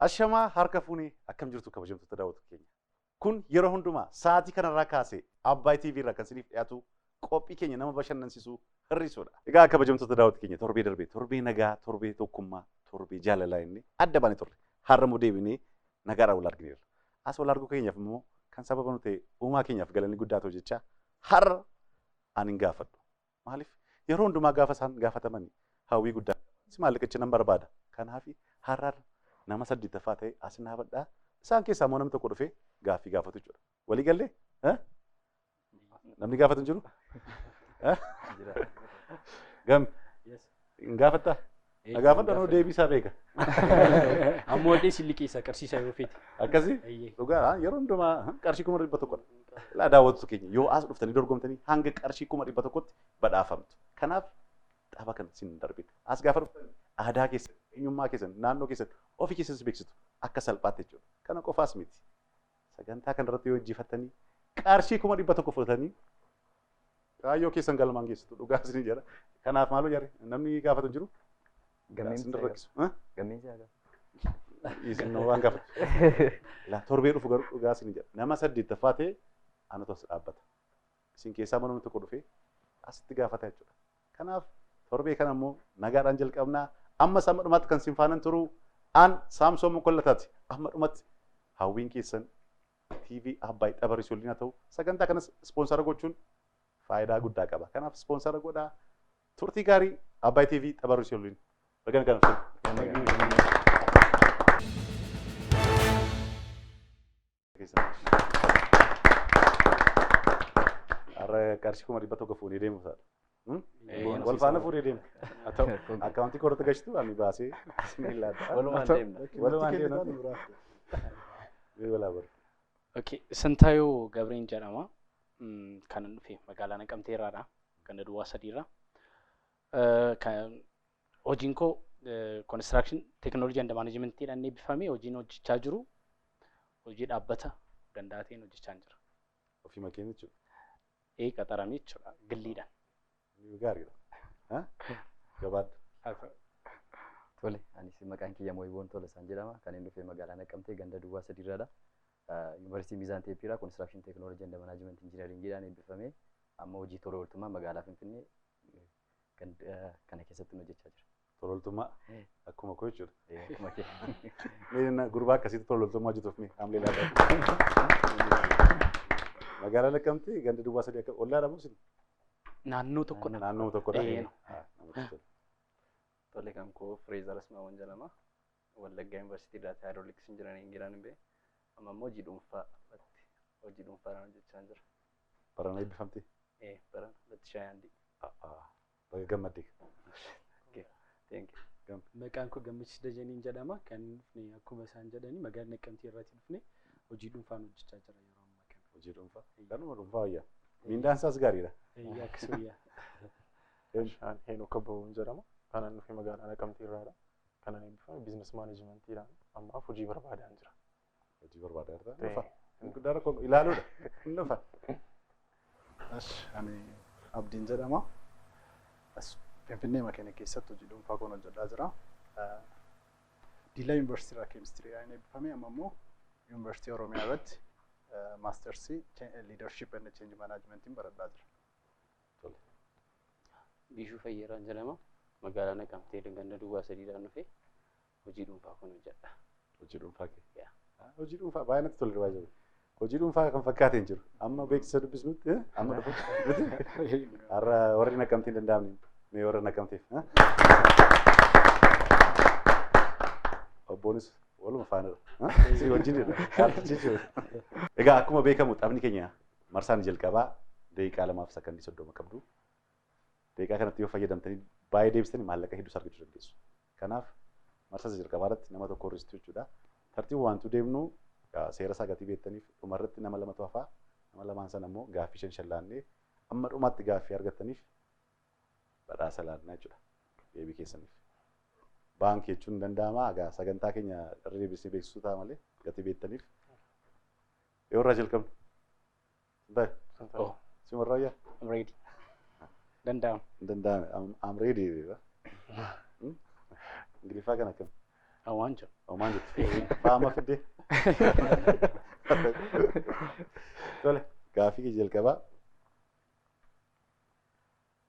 Ashamaa, harka fuunee, akkam jirtu kabajamtoota daawwattoota keenya? Kun yeroo hundumaa sa'aatii kanarraa kaasee Abbaay TV irraa kan isiniif dhiyaatu qophii keenya nama bashannansiisu hir'isuudha. Egaa kabajamtoota daawwattoota keenya, torbee darbee torbee nagaa, torbee tokkummaa, torbee jaalalaa inni adda baanee turre. Har'a immoo deebinee nagaadhaan wal argineerra. As wal arguu keenyaaf immoo kan sababa nu ta'e uumaa keenyaaf galanni guddaa ta'u jecha, har'a ani hin gaafadhu. Maaliif? Yeroo hundumaa gaafa isaan gaafataman hawwii guddaa si maallaqicha nan barbaada. Kanaaf har'a nama saddeettaffaa ta'e as dhaabadhaa. Isaan keessaa immoo namni tokko dhufee gaaffii gaafatu jechuudha. Walii gallee? Namni gaafatu hin jiru? Gam? Hin gaafattaa? Na gaafadha, noo deebii isaa beeka. Ammoo si liqiisa qarsiisa yoo feete. Akkasii? Dhugaa, yeroo hundumaa qarshii 100,000dha. Ilaa, daawwattu keenya, yoo as dhuftanii dorgomtanii hanga qarshii 100,000tti badhaafamtu. Kanaaf tapha kana sin darbin. As gaafa dhuftan aadaa keessan, eenyummaa keessan, naannoo keessan, ofii keessanis beeksitu akka salphaatti jechuudha. Kana qofaas miti. Sagantaa kanarratti yoo injifattanii qarshii 100,000 fudhatanii kaayyoo keessan galmaan geessitu, dhugaa isin jedha. Kanaaf maaloo jarri, namni gaafatu hin jiru? Gammeen. Rakkisu. Gammeen si haa Isin waan gaafatu. Laa, torbee dhufu garuu dhugaa isin jedha. Nama saddeettaffaa ta'e anatu as dhaabbata. Isin keessaa namni tokko dhufee asitti gaafata jechuudha. Kanaaf torbee kana immoo nagaadhaan jalqabnaa. Amma amma dhumaatti kan isin faanan turu an Saamsoon Mokollataati. Amma dhumatti hawwiin keessan TV Abbaay Xabarii waliin haa ta'u. Sagantaa kanas sponsor gochuun faayidaa guddaa qaba. Kanaaf sponsor godhaa. Turtii gaarii Abbaay TV Xabarii waliin. Baga nagaan dhuftan. Har'a qarshii 100,000 fuunee deemu isaadha. Wal faana fuudhee deema. Haa ta'u, akkaawuntii koorratti gashitu ani baasee isin laata. Walumaan deemna. Walumaan deemna. Mee walaa bara. Okay, Sintaayoo Gabreen jedhama. Kan dhufe magaalaa Naqamtee irraadha. Ganda duwwaa sadiirra. Hojiin koo construction technology and managementiidhaan eebbifamee, hojiin hojjechaa jiru hojii dhaabbata danda'a ta'een hojjechaa jira. Ofii makeen jechuudha. Ee, qaxaramee jechuudha gilliidhaan. Gaariidha. Gabaadha. Tole, anis maqaan kiyya Mooyiboon Tolasaan jedhama. Kan inni dhufe magaalaa Naqamtee ganda duwwaa sadiirraadha. Yuunivarsiitii Miizaan Teeppiirraa Construction Technology and Management Engineeringiidhaan eebbifamee, amma hojii tola ooltummaa magaalaa Finfinnee kana keessatti hojjechaa jira. Tola ooltummaa akkuma koo jechuudha. Akkuma kee. Mee gurbaa akkasitti tola ooltummaa hojjetuuf mee haamlee laata. Magaalaa Naqamtee ganda duwwaa sadii akka ollaadha moo isin? Naannoo tokkodha. Naannoo tokkodha. Ee. Namatti tola. Tole, kan koo Fireezer Asmaawwan jedhama. Wallaggaa Yuunivarsiitii irraa Hydraulics Engineeringiidhaan hin bahe. Amma immoo hojii dhuunfaa irratti, hojii dhuunfaadhaan hojjechaa jira. Barana eebbifamte? Ee, barana 2001. Baga gammadde. Thank you. Maqaan koo Gammachiis Dajaniin jedhama. Kan dhufne akkuma isaan jedhani magaalaa Naqamtee irratti dhufne, hojii dhuunfaan hojjechaa jira yeroo ammaa kana. Hojii dhuunfaa. Kanuma dhuunfaa wayyaa. Miindaan isaas gaariidha. Eeyyaa, akkasuma yaa. An Heenok Kabbaboo jedhama. Kanan dhufe magaalaa Naqamtee irraadha. Kanan eebbifame business managementiidhaan, ammaaf hojii barbaadaan jira. Hojii barbaadaa jirta. Dhufa. Guddaa rakkoo ilaaluudha. Hin dhufa. Ash, ani Abdiin jedhama. As Finfinnee makeena keessatti hojii dhuunfaa koon hojjedhaa jira. Diilaa Yuunivarsiitii irraa keemistiriidhaan eebbifame, amma immoo Yuunivarsiitii Oromiyaa irratti maastersii leadership and change managementiin baradhaa jira. Biishuu Fayyeeraan jedhama. Magaalaa Naqamtee ganda duwwaa sadiidhaan dhufe, hojii dhuunfaa kun hojjedha. Hojii dhuunfaa kee. Yaa. Hojii dhuunfaa baay'ee natti tole baay'ee. Hojii dhuunfaa kan fakkaate hin jiru. Amma beeksisa dubbisnutti amma dhufu. Har'a warri Naqamtee hin danda'amne, mee warra Naqamteef. Obboonis waluma faanadha. Si wajjinidha. Egaa akkuma beekamu taphni keenya marsaan jalqabaa daqiiqaa 2 fi sakandii 30 qabdu. Daqiiqaa kanatti yoo fayyadamtanii baay'ee deebistanii maallaqa hedduus argachuu dandeessu. Kanaaf marsaa isa jalqabaa irratti nama tokko hir'istu jechuudha. Tartiiba waantu deemnu seera isaa gatii beektaniif, dhumarratti nama lamatu hafaa. Nama lamaan sana immoo gaaffii shan shan laannee, amma dhumaatti gaaffii argattaniif badhaasa laannaa jechuudha. Deebii keessaniif. Baankii jechuun hin danda'ama. Egaa sagantaa keenya irra deebisnee beeksisuu ta'a malee gatii beektaniif. Yoo irraa jalqabnu. Sintaay. Oh, Simarraa yaa? I'm ready. Danda'ama. Hin danda'ame. I'm ready. Ingiliffaa kana akkam? Waan jiru. Homaan jettu. Faama fidde. Tole gaaffii kee jalqabaa.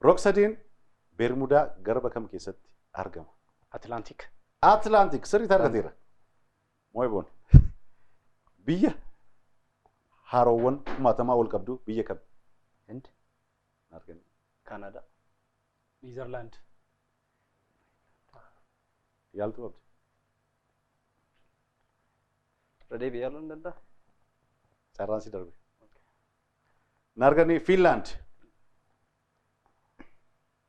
Rog-sadeen Bermudaa garba kam keessatti argama? Atlantik. Atlantik sirriitti argateera. Moo'iboon. Biyya haroowwan kumaatamaa ol qabdu biyya kam? Hind. Arganne. Kaanadaa. Niizerlaand. Yaaltu qabdi. Irra deebi'ee yaaluu hin danda'a? Carraan si darbe. Narganii Fiinlaand.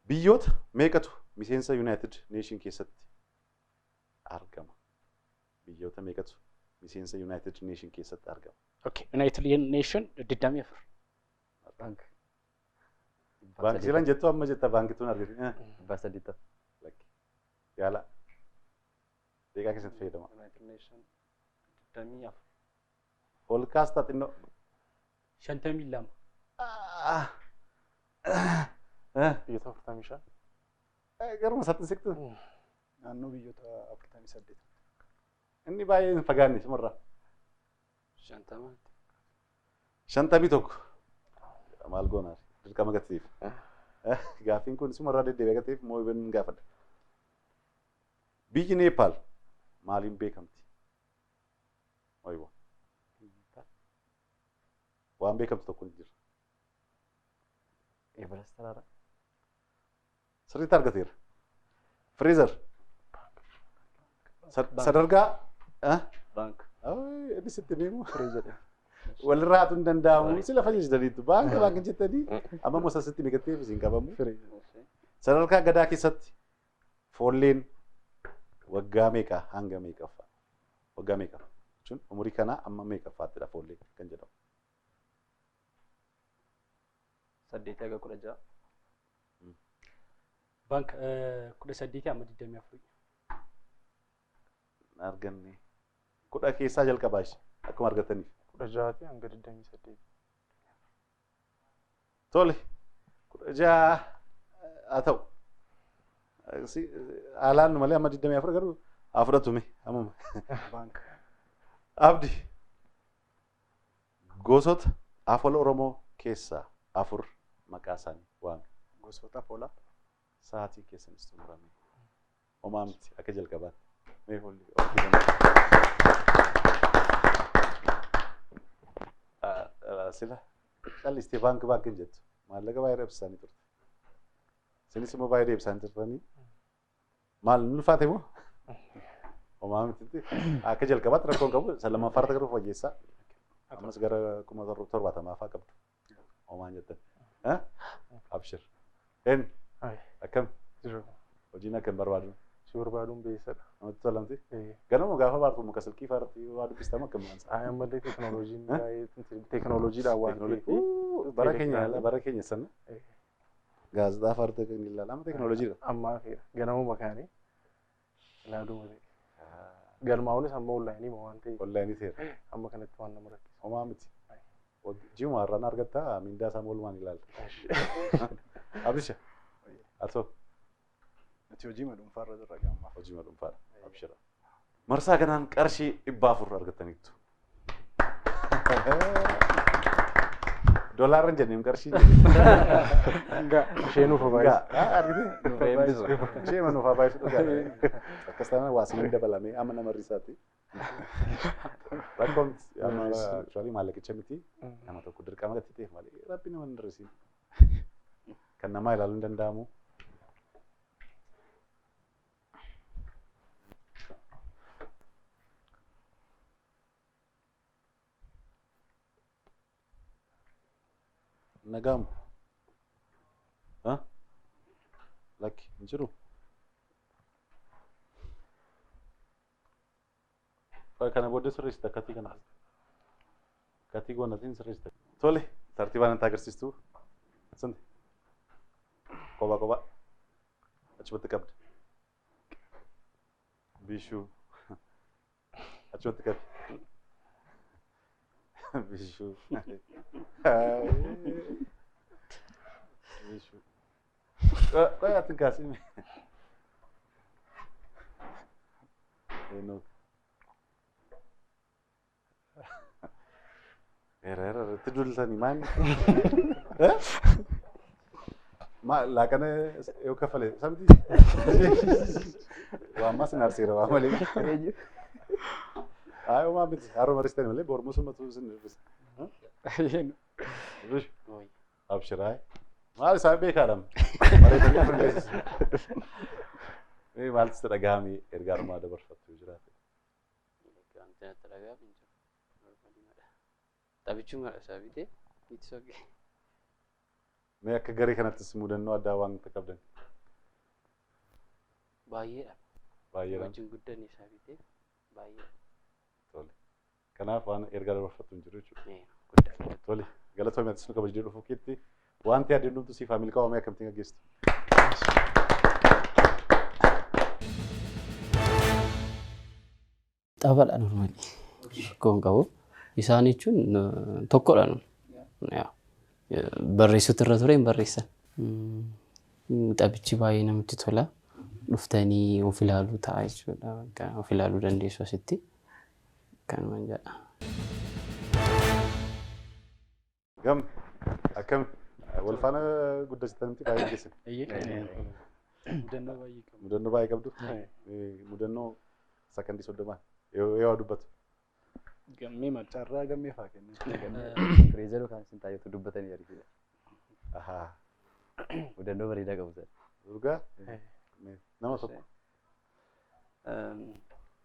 Biyyoota meeqatu miseensa United Nation keessatti argama? Biyyoota meeqatu miseensa United Nation keessatti argama? Okay. United Nation 24. Baank. Baankii silan jettu amma jetta baankituun argite. 8. Lakki. Yaala. Deeqaa keessatti fayyadama. United Nation 24. Ol kaastaa xinnoo. 52. Biyyoota 45. Garuma isaatti siqtu. Naannoo biyyoota 48. Inni baay'ee hin fagaanne sumarraa. 50. 51. Maal goonaa? Dirqama gatiif. Gaaffiin kun sumarraa deddeebi'ee gatiif moo hin gaafadha. Biyyi Neepaal maaliin beekamti? Ooyiboo. Waan beekamtu tokko ni jira. Everest taraara. Sirriitti argateera. Firiizar. Sadarkaa. Baank. Inni sitti beemu. Walirraa hatuun hin danda'amu. Si lafa jettaniitu. Baanka baanka jettanii amma immoo sitti miqatteef isin qabamu. Sadarkaa gadaa keessatti foolleen waggaa meeqa hanga meeqaffaa? Waggaa meeqa? Jechuun umurii kanaa amma meeqaffaattidha foolleen kan jedhamu. 8 haga 16. Baank 18 amma 24. Arganne. 10 keessaa jalqabaa ishee akkuma argataniif. 16 hanga 28. Tole 16 haa ta'u. Haalaan nu malee amma 24 garuu haa fudhatume ammuma. Baank. Abdi. Gosoota afoola Oromoo keessaa 4 maqaa isaanii waami. Gosoota afoolaa. Sa'aatii keessanis xumurame. Homaa miti akka jalqabaatti. Mee foolli. Sila callistee baanki baanki hin jettu. Maallaqa baay'ee deebisanii turte. Isinis immoo baay'ee deebisanii turtanii. Maal nu ulfaate moo? Homaa miti akka jalqabaatti rakkoon qabu isa lammaffaarra garuu fooyyessaa. Ammas gara 70,000 fa'aa qabdu. Homaa hin jettan. Abshir. Een akkam? Hojiin akkam barbaadu? Si barbaaduun beessadha. Namatti tolamti? Ganama gaafa baartu muka silkii fa'aarratti waa dubbistama akkam waan Ay ammallee teekinooloojiin baay'ee teekinooloojiidhaan waan ta'eef. Bara keenya bara keenya sana gaazexaa fa'aarratti kan ilaalama teekinooloojiidha. Ammaa feera ganamuma kaanii ilaaluu malee. Galmaa'uunis amma onlaayinii waan ta'eef. Onlaayinii ta'eera. Amma kanatti waan nama rakkisu. Homaa miti. Ji'uma har'aan argattaa mindaa isaa oolmaan ilaalta. Abisha. Atoo. Nuti hojii dhuunfaarra jirra gaamma. Hojii dhuunfaadha. Abshira. Marsaa kanaan qarshii 400 argattaniittu. Doolaarra hin jennee qarshii Nga ishee nuuf baay'isu. Ishee nuuf baay'isu dhugaa. Akkas taanaan waa siniin dabalamee amma nama risaati. Rakkoon amma actually maallaqicha miti nama tokko dirqama gatti ta'eef malee rabbi nama hin risiin. Kan namaa ilaaluun hin danda'amu. Nagaamu. Lakki hin jiru. Kana booddee sirreessita akkatii kana. Akkatii goonatiin sirreessita. Tole tartiibaan natti agarsiistuu. Sinti. Kophaa kophaa. Achumatti qabda. Bishuu. Achumatti qabi. Bishuu. Bishuu. Qoy ati hin kaasin. Eenok. Era irratti duultanii maal? Ma laaqana yoo kaffale sabti? Waa ammas hin arseera waa malee. Ayi homaa miti haruma arsitan malee bormuu sumatu sin hir'isa. Abshiraa. Maal isaan beekaadha? Bareedanii afur geessisu. Mee maaltu sitti dhagahame ergaa dhumaa dabarfattu yoo jiraate? Wanti natti dhagahame hin jiru. Normaliimadha. Taphichumadha isaa bitee it's okay. Mee akka garee kanattis mudannoo addaa waan qabdan? Baay'eedha. Baay'eedha. Wajjin guddanne isaa bitee baay'eedha. Tole. Kanaaf waan ergaa dabarfattu hin jiru jechuudha. Guddaa. Tole. Galatoomii atis nu kabajjee dhufuu keetti wanti adeemtu siif haa milkaa'u mee akkamittiin gaggeessitu? Taphadha normally. Rakkoo hin qabu. Isaan jechuun tokkodha nun. Barreessutu irra ture hin barreessan. Taphichi baay'ee namatti tola. Dhuftanii of ilaaluu ta'a jechuudha. Of ilaaluu dandeessu asitti. Kanuman jedha. Gam akkam wal faana guddachaa miti baay'ee geessan. Mudannoo baay'ee qabu. Mudannoo baay'ee qabdu. Mudannoo sakandii 30 yoo dubbatu. Gammee maal? Carraa gammee faa kenne. Fireezer yookaan Sintaayyootu dubbatanii ariifidha. Ahaa. Mudannoo bareedaa qabu sana. Dhugaa? Nama tokko.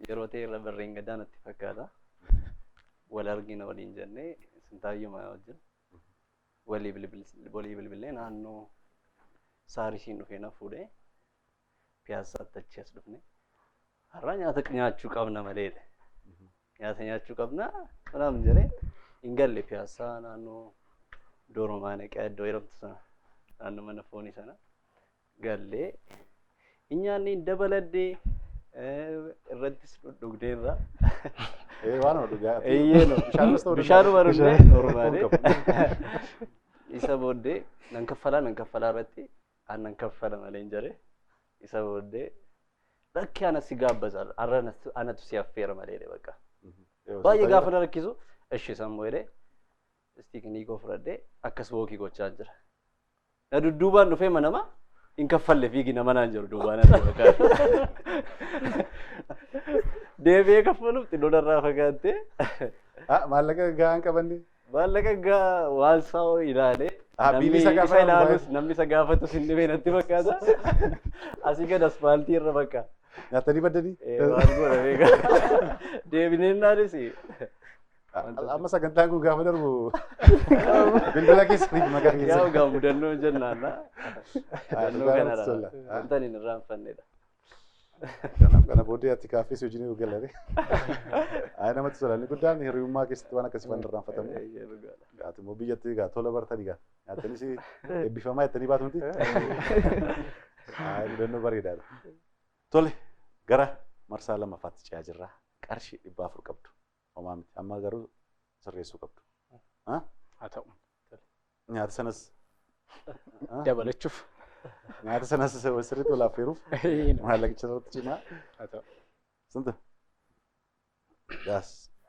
Yeroo ta'e irra barreen gadaa natti fakkaata. Wal argina waliin jennee Sintaayyuma wajjin walii bilbilee naannoo saarisiin dhufee na fuudhee piyaassaatti achi as dhufne. Har'a nyaata nyaachuu qabna maleedha. Nyaata nyaachuu qabna manaam jedhee hin galle piyaassaa naannoo Dooromaa naqee iddoo jedhamtu sana naannoo mana foonii sana gallee hin nyaanne hin dabaladhee irrattis dhugdeerra. Waan dhugaa. Eeyyee Bishaanis ta'uu danda'a. bishaanuma dhugnee normaalee. Isa booddee nan kaffalaa irratti an nan kaffala malee hin jedhe. Isa booddee lakki ana si gaabbaza har'a anatu si affeera malee jedhe bakka. Baay'ee gaafa na rakkisu ishi sammuu jedhee istiiknii koo fudhadhee akkas wookii gochaa jira. Na dudduubaan dhufee manama hin kaffalle fiigi nama naan jiru duubaan ani bakka. Deebi'ee kaffaluuf xinnoo narraa fagaattee. Maallaqa gahaan qabanne. Maallaqa gaa waan isaa ilaalee namni isa ilaalus namni isa gaafatus hin dhibee natti fakkaata. Asii gad asfaaltii irra bakka. Nyaatanii baddanii? Waan godha beekaa. Deebinee naanis. Amma sagantaan kun gaafa darbu bilbila keessaniif maqaa keessan. Yaa gaa mudannoo jennaan na. Mudannoo kanadha. Wanta ani hin irraanfannedha. Kanaaf kana booddee ati kaaffee si wajjin galare. Ayi namatti tola. Inni guddaan hiriyummaa keessatti waan akkasii waan irraanfatamu. Ati immoo biyyatti egaa tola bartanii egaa nyaattanis eebbifamaa jettanii baatu miti. Ayi mudannoo bareedaadha. Tole gara marsaa lammaffaatti ce'aa jirra. Qarshii 400 qabdu. Homaa miti. Amma garuu sirreessuu qabdu. Haa ta'u. Nyaata sanas dabalachuuf. Nyaata sanas sirriitti wal affeeruuf maallaqicha irratti cimaa. Haa ta'u. Sinta.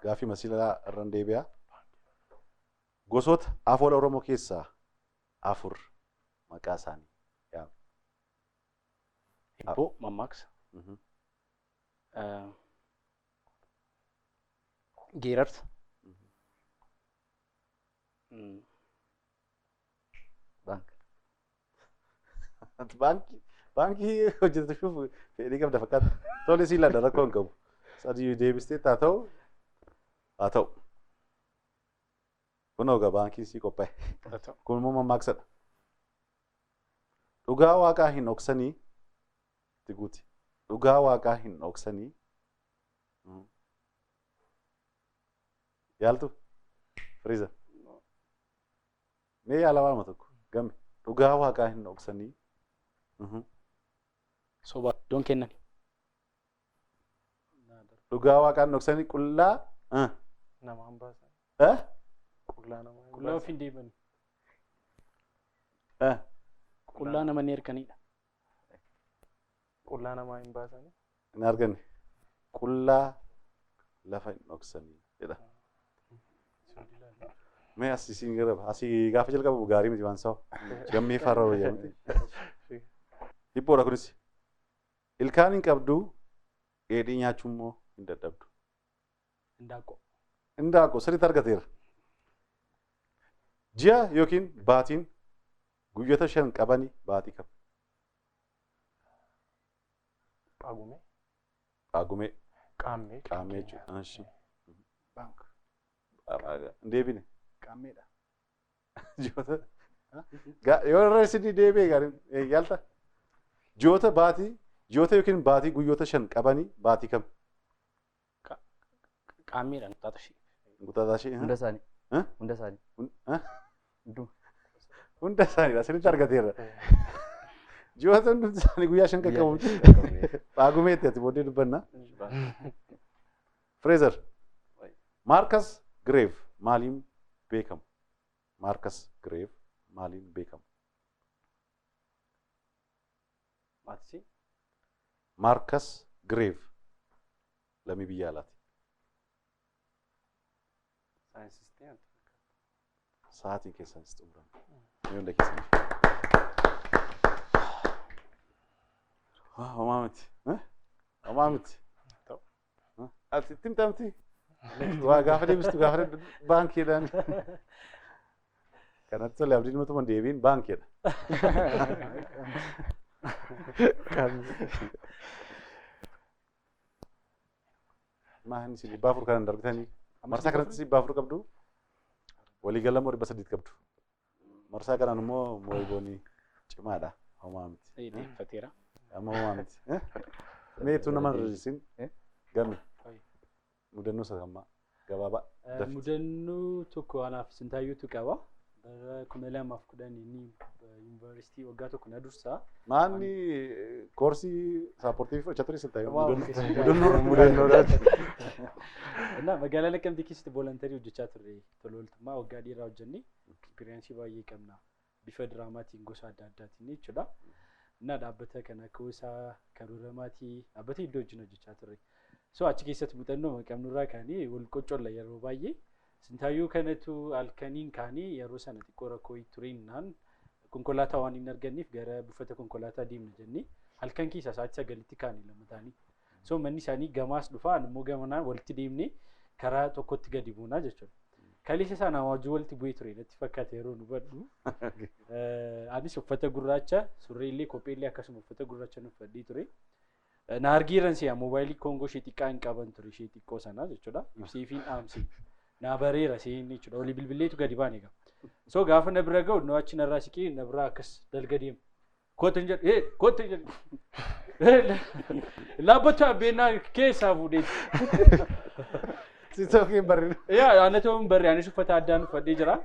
Gaaffii masiilaa irra deebi'a. Gosoota afoola Oromoo keessaa 4 maqaa isaanii yaami. Hibboo, mammaaksa. Geerarsa. Baank. Baankii hojjetuuf fedhii qabda fakkaata. Tole sii laadha rakkoo hin qabu. Sadii deebistee haa ta'u haa ta'u. Kunoo egaa baankiin sii qophaa'e. Kun immoo mammaaksadha. Dhugaa waaqaa hin dhoksanii itti guuti. Dhugaa waaqaa hin dhoksanii. Yaaltu? Firiiza. Mee yaala waama tokko gamme. Dhugaa waaqaa hin dhoksanii. Soba iddoon kennan. Dhugaa waaqaa hin dhoksanii qullaa. Nama hin baasan. Qullaa nama hin Qullaa ofiin deeman. Qullaa nama ni erganidha. Qullaa namaa hin baasanii. Hin arganne. Qullaa lafa hin dhoksanii jedha. Mee as isin garaba asii gaafa jalqabu gaarii miti waan sa'u. Gammee farra wayyaa miti. Hibboodha kunis. Ilkaan hin qabdu dheedhii nyaachuu immoo hin dadhabdu. Indaanqoo. Indaanqoo sirriitti argateera. Ji'a yookiin baatiin guyyoota 5 qabanii baatii qabu. Qaagumee. Qaagumee. Qaammee. Qaammee jechuudha. Baank. Hin deebine. Qaammeedha. Ji'oota. Yoo irra isin deebi'e gaariin yaalta. Ji'oota baatii ji'oota yookiin baatii guyyoota 5 qabanii baatii kam? Qaammeedha Nquxaaxa ishee. Nquxaaxa ishee. Hunda isaanii. Hunda isaanii. Hunda isaaniidha sirriitti argateera. Ji'oota hundi isaanii guyyaa 5 qaqqabu. Paagumeetti ati booddee dubbanna. Fraser. Marcus Grave maaliin beekamu? Marcus Grave maaliin beekamu? Maatisii? Marcus Grave lammii biyya alaati. Saayinsistii natti fakkaata. Sa'aatiin keessanis xumurame. Mee hunda keessanii. Homaa miti. Homaa miti. Ati itti himta miti? Waa gaafa deebistu gaafa baankiidhaan. Kanatti tole abdiin matuma deebiin baankiidha. Maal isin 400 kanan darbitanii? Marsaa kanatti 400 qabdu. Waliigala immoo 800 qabdu. Marsaa kanaan immoo mooyiboonii cimaadha. Homaa miti. Deeffateera. Amma homaa miti. Mee tu nama hir'isin game. Mudannoo isa ammaa gabaabaa. Mudannoo tokko anaaf Sintaayyootu qaba. Bara 2010 inni yuunivarsiitii waggaa tokko na dursaa. Maanni koorsii saapportii fudhachaa ture Sintaayyoo. Mudannoodha. እና magaalaa Naqamtee keessatti voolontarii hojjechaa turre tola ooltummaa waggaa dheeraa hojjenne ekspiriyaansii baay'ee qabna bifa diraamaatiin gosa adda addaatiin jechuudha. እና dhaabbata kan akka Hoosaa, Karoora Maatii dhaabbata iddoo wajjin hojjechaa turre. So achi keessatti muuxannoo qabnurraa kaanee wal qoccolla yeroo baay'ee. Sintaayyoo kanatu halkaniin kaanee yeroo sana xiqqoo rakkoo tureennaan konkolaataa waan hin arganneef gara buufata konkolaataa deemna jennee halkan keessa sa'aatii 9tti kaane lama ta'anii. So manni isaanii gamaas dhufaa immoo gamanaan walitti deemnee karaa tokkotti gadi buunaa jechuudha. Kaleessa isaa nama wajjin walitti bu'ee ture natti fakkaata yeroo nu badhu. Anis uffata gurraacha surreellee kopheellee akkasuma uffata gurraacha uffadhee ture. Na argiiran si'a moobaayilii koongoo ishee xiqqaa hin qaban ture ishee xiqqoo sana jechuudha. Ibseefiin dhaamsi. Na bareera seen jechuudha. Olii bilbileetu gadi baane egaa. So gaafa na bira ga'u nu achi narraa siqee na biraa akkas dalga deema. Kootu hin jedhu kootu hin jedhu. Laabbatu abbeenaa keessaa fuudheeti. Si ta'uu hin barreedu. Yaa ana ta'uu hin barre anis uffata addaan uffadhee jira.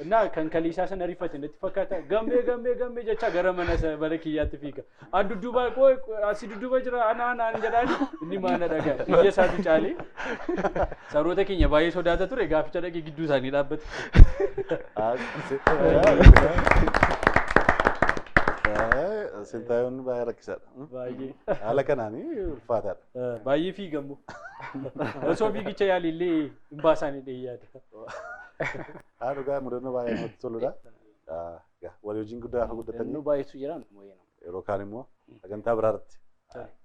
እና kan kaleessaa sana rifate natti fakkaata gammee gammee gammee jecha gara mana mana kiyyaatti fiiga. An dudduuba qoy asi dudduuba jira ana ana an jedhaan inni maana dhagaa iyya isaatu caalee saroota keenya baay'ee sodaata ture gaaficha dhaqee gidduu isaanii dhaabbate. Sintaayoon baay'ee rakkisaadha. Baay'ee. Haala kanaan ulfaataadha. Baay'ee fiigammoo. Osoo fiigicha yaalillee hin baasaanii dhee yaada. Haa dhugaa mudannoo baay'ee namatti toludha. Walii wajjin guddaa gaafa guddatanii Mudannoo baay'eetu jira mooyee nama. yeroo kaan immoo sagantaa biraarratti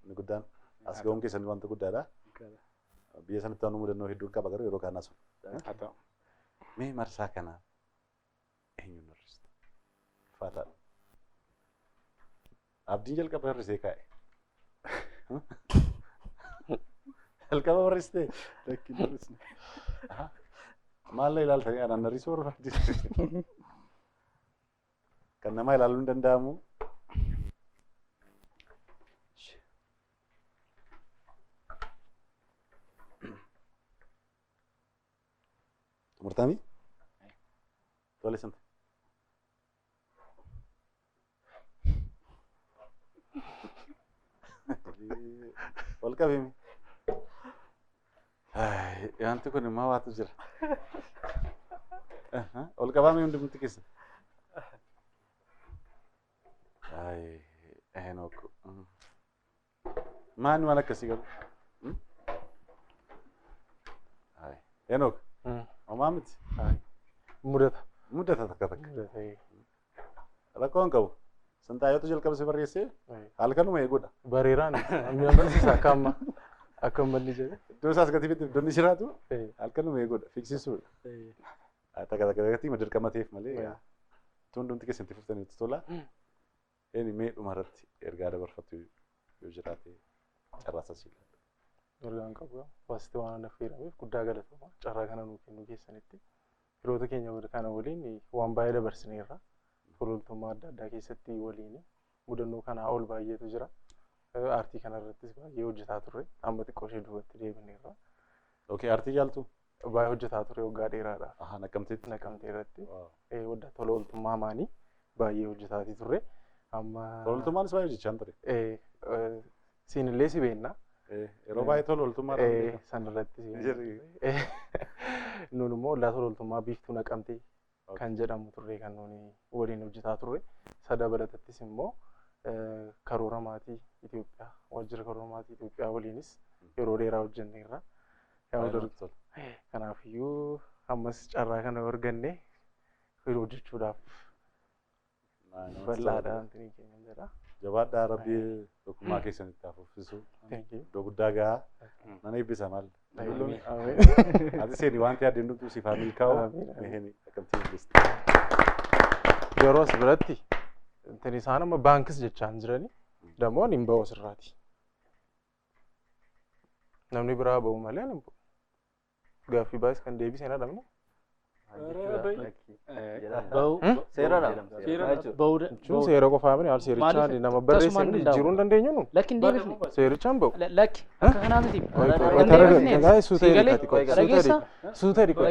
inni guddaan as ga'uun keessan wanta guddaadha. Biyya sanatti waan mudannoo hedduu qaba garuu yeroo kaan asu. Haa ta'u. Mee marsaa kana eenyuun hir'ista? Ulfaataadha. Abdiin jalqaba hir'isee kaa'e. Jalqaba barreessitee? Lakki hir'isne. Maal ilaaltanii anaan hir'isuu barbaaddi? Kan namaa ilaaluun hin danda'amu. Xumurtamii? Tole santa. Ol qabimi. Wanti kun immoo waatu jira. Ol qabame hundumti keessa. Heenok. Maal maal akkasii qabu? Enook. Homaa miti. Mudata. Mudata takka takka. Rakkoon qabu. Sintaayyootu jalqaba si barreessee halkanuma eeguudha. Bareeraan mi'a barsiisa akka amma akka ummanni jedhe. Iddoo isaas gatii bitti iddoon jiraatu halkanuma eeguudha fiksisuudha. Takka takka takkatti hima dirqama ta'eef malee tun hundumti keessatti fuftaniitu tola. Inni mee dhuma irratti ergaa dabarfattu yoo jiraate carraa si ilaalla. Ergaan qabu waasitti waan ana affeerameef guddaa galatoomaa carraa kana nuu kennuu keessanitti hiriyoota keenya kana waliin waan baay'ee dabarsineerra. Tololtummaa adda addaa keessatti waliin mudannoo kanaa ol baay'eetu jira. Aartii kanarrattis baay'ee hojjetaa turre amma xiqqoo ishee duubatti deebineerra. Okay, aartii jaaltu? Baay'ee hojjetaa turre waggaa dheeraadhaaf. Aha, Naqamteetti. Naqamtee irratti. Wadda tola ooltummaa maanii baay'ee hojjetaatii turre. Amma. Tola ooltummaanis baay'ee hojjechaa ture. Siinillee si beekna. Yeroo baay'ee tola ooltummaa. Sanarratti. Nuun immoo ollaa tola ooltummaa biiftuu Naqamtee kan jedhamu turre kan nuuni waliin hojjetaa turre. Isa dabalatattis immoo karoora maatii Itoophiyaa waajjira karoora maatii Itoophiyaa waliinis yeroo dheeraa hojjenneerra. Kanaafiyyuu ammas carraa kana arganne hojjechuudhaaf bal'aadha wanti keenya jedha. Jabaadhaa Rabbii tokkummaa keessanitti haa fuffisu. Iddoo guddaa gahaa. Mana eebbisa maal? Ati seeni wanti addeen dhuftu siif haa milkaa'u. Meheni akkamtii eebbiste. Yeroo as biratti intin isaan amma baankis jechaa hin jirani. Damoo ani hin ba'u asirraati. Namni biraa ba'u malee ani hin ba'u. Gaaffii baay'is kan deebisee na dhabne. Jechuun seera qofaa miti haal seerichaa nama barreessee jijjiiruu hin dandeenyu nu. Lakki hin deebifne. Seerichaan ba'u. Lakki akka kanaa miti. Suuta dhiqo.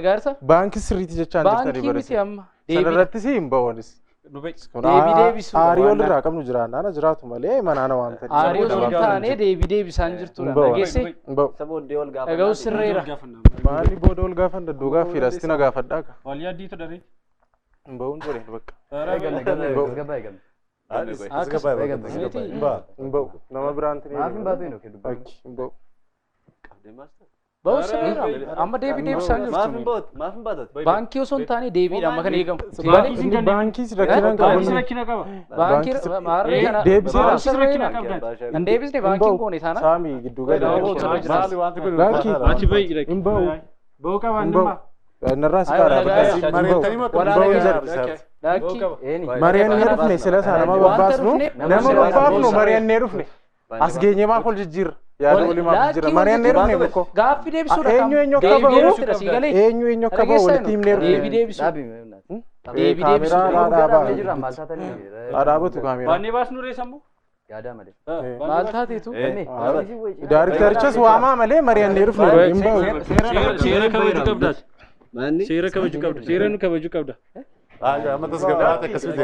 Baankii sirriitti jechaan jirtanii Baankii miti amma. Sanarrattis hin ba'u anis. Deebii deebisuu. Aarii ol irraa qabnu jiraannaan jiraatu malee manaana waan ta'eef. Aarii osoo hin taane deebii deebisaan jirtudha. Dhageessee. Dhaga'u sirreera. Maalli booda ol gaafan dadduu gaaffiidha asitti na gaafadhaa ka. Wal yaaddiitu daree. Hin ba'uun ture bakka. Hin ba'u. Nama biraan tini. Maaf hin baatu hin Bakki hin ba'u. Ba'u sirreera. Amma deebii deebisaan jirtu. Maaf hin baatu? Baankii osoo hin taane deebiidha amma kan eegamu. Baankiis rakkina hin qabu. Baankiis rakkina qaba. Baankii maarree kana. Deebiseera. Sirreera. Hin deebisne baankiin goone taana. Saami gidduu gala. Maali wanti kun? Achi bahi. Hin ba'u. Ba'uu qaba innimmaa. Narraa si karaa Lakki. Mari'annee dhufne sila isaa nama babbaasnu nama babbaafnu mari'annee dhufne as geenye maaf ol jijjiirra yaada olii maaf jijjiirra mari'annee dhufne bakko Gaaffii deebisuudha. Eenyu eenyu akka ba'u eenyu eenyu akka ba'u walitti himnee dhufne. Deebii deebisuu. Deebii deebisuu. Kaameraa dhaabatu kaameraa. Baannee baasnu reessa immoo. Yaadaa malee. Maal taateetu? Daariktarichas waamaa malee mari'annee dhufne hin ba'u. Seera kabajuu qabdaas. Seera kabajuu qabda. Seera nu kabajuu qabda. Amma tasgabbaa'aati akkasuma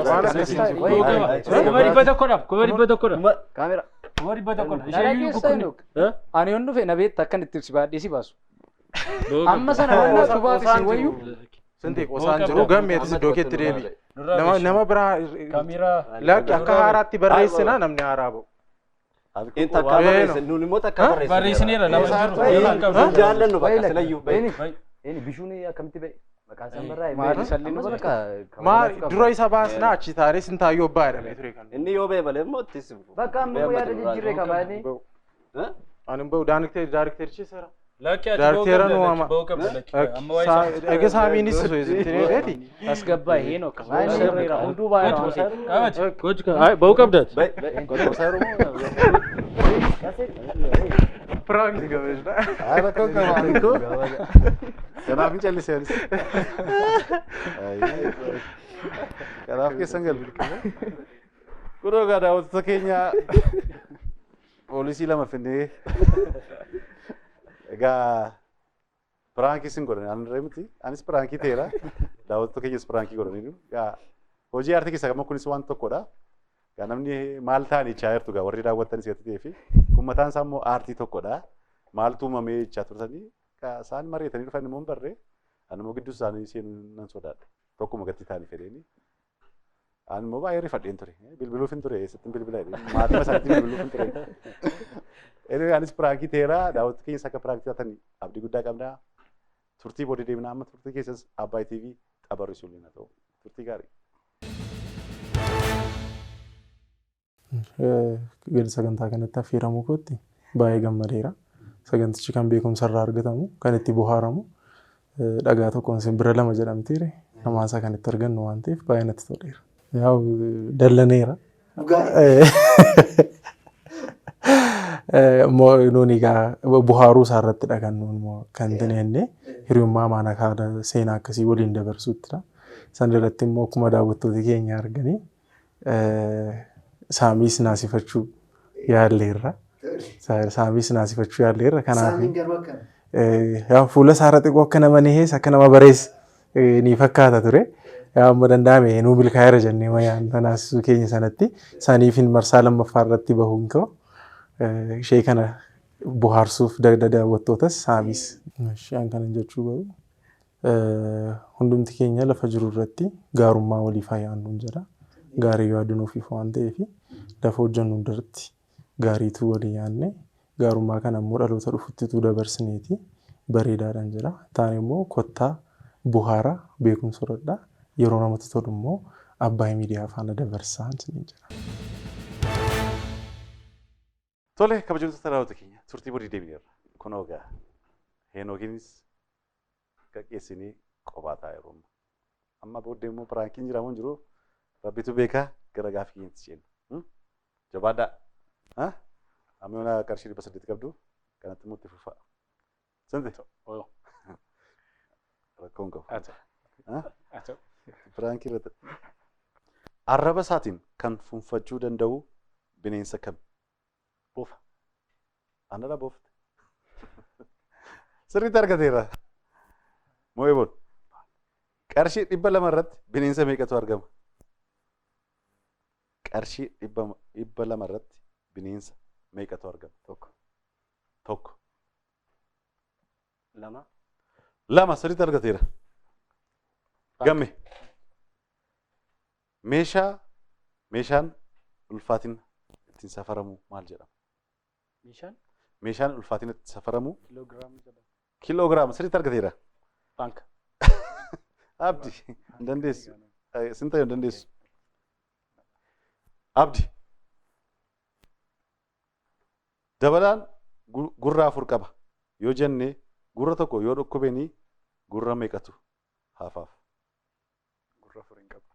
100,000 100,000. Kaameraa. 100,000. Ishee iyyuu Ani yoon dhufe na beekta akkan itti si baadhee si baasu. Amma sana waan naaf baate si wayyu. Sinti qosaan jiru gammeetis iddoo keetti deebi. Nama biraa lakki akka haaraatti barreessina namni haaraa ba'u. Inni takka barreesse nuun immoo takka barreesse. Barreessineera lama jiru. Jaallannu bakka silayyuu. Eeni bishuun akkamitti ba'e? Maqaan isaan barraa'e. Maali salli nu bakka. Maal dura isa baasnaa achi taaree Sintaayyoo abbaa jedhamee ture kan. Inni yoo ba'e malee immoo itti sifu. Bakka amma immoo yaada jijjiirree qabaanii. Ani hin ba'u daariktarichi seera. Lakki ati Daariktera nu waama. ba'uu qabda lakki. Amma waa'ee isaa. Egaa saamiinis isin reeti. Tasgabbaa'e heenoo akkasuma sirreera hunduu baay'ee waan ta'eef. Qabati. Gochi ba'uu qabdaati. Prank gabeesna. Rakkoon qaba ani Kanaaf hin callisee anis. Kanaaf keessan galu. Kunoo egaa daawwattoota keenya poolisii lama finnee egaa piraankii sin godhan ani miti anis piraankii ta'eera daawwattoota keenyas piraankii godhaniiru. Egaa hojii aartii keessaa immoo kunis waan tokkodha. Egaa namni maal ta'anii jechaa jirtu egaa warri daawwattan isatti ta'ee fi kun mataan isaa immoo aartii tokkodha. Maaltu uumamee jechaa turtanii egaa isaan mari'atanii dhufan immoo hin barree ani immoo gidduu isaanii seenuu nan sodaadha. Tokkuma gatti ta'anii fedheeni. Ani immoo baay'ee rifadheen ture. Bilbiluuf hin ture eessatti bilbila jedhee maatima isaaniitti bilbiluuf hin ture. Anyway, anis piraankii ta'eera daawwattoota keenyas akka piraankii taatan abdii guddaa qabna. Turtii booda deemna, amma turtii keessas Abbaay TV xabarrisu illee haa ta'u. Turtii gaarii. Gadi sagantaa kanatti affeeramuu kootti baay'ee gammadeera. Sagantichi kan beekumsa irraa argatamu, kan itti bohaaramu, dhagaa tokkoon simbira lama jedhamteere namaasaa kan itti argannu waan ta'eef baay'ee natti toleera. Yaa'u dallaneera. Nuuni egaa bohaaruu isaa irrattidha kan nuun immoo kan jenne hiriyummaa maana kaada seenaa akkasii waliin dabarsuuttidha. San irratti immoo akkuma daawwattooti keenya arganii saamiis naasifachuu yaalleerra. Saamiis naasifachuu yaalleerra. Kanaaf Saamiin garuu akkam? Yaa fuula isaarra xiqqoo akka nama nihees akka nama barees ni fakkaata ture. Yaa amma danda'ame nuu milkaa'eera jennee mayaan naasisuu keenya sanatti saniifin marsaa lammaffaa irratti bahuun ka'u ishee kana bohaarsuuf daawwattootas saamiis. Isheen kanan jechuu garuu hundumti keenya lafa jiru irratti gaarummaa waliif haa yaadnuun jedha. Gaarii yaaduun ofiif waan ta'eef lafa hojjennu hundarratti gaariitu walii yaadne gaarummaa kana immoo dhaloota dhufuttitu dabarsineeti bareedaadhaan jedha. Taan immoo kottaa bohaaraa beekumsa horadhaa yeroo namatti tolu immoo Abbaay Miidiyaa faana dabarsaa isiniin jedha. Tole, kabajamtoota daawwattoota keenya, turtii booda deebineerra. Kunoo egaa Heenookiinis gaggeessinee qophaa ta'a yeroo ammaa. Amma booddee immoo prankiin jira moo hin jiru rabbitu beekaa, gara gaaffii keenyatti ceena. Jabaadhaa. Amma yoona qarshii 800 qabdu kanatti immoo itti fufaa. Sinti? Rakkoo hin qabu. Prankii irratti. Arraba isaatiin kan funfachuu danda'u bineensa kami? Bofa. Anadha bofte. Sirriitti argateera. Moo'ee. Qarshii 200 irratti bineensa meeqatu argama? Qarshii 200 irratti bineensa meeqatu argama? Tokko. Tokko. 2. 2 sirriitti argateera. Gamme. Meeshaan ulfaatina ittiin safaramu maal jedhama? Meeshaan? Meeshaan ulfaatina ittiin safaramu Kiloogiraama jedhama. Kiloogiraama sirriitti argateera. Baanka. Abdi hin dandeessu. Sin ta'e hin dandeessu. Abdi. Dabalaan gurra afur qaba. Yoo jenne gurra tokko yoo dhukkubeenii gurra meeqatu hafaaf? Gurra afur hin qabu.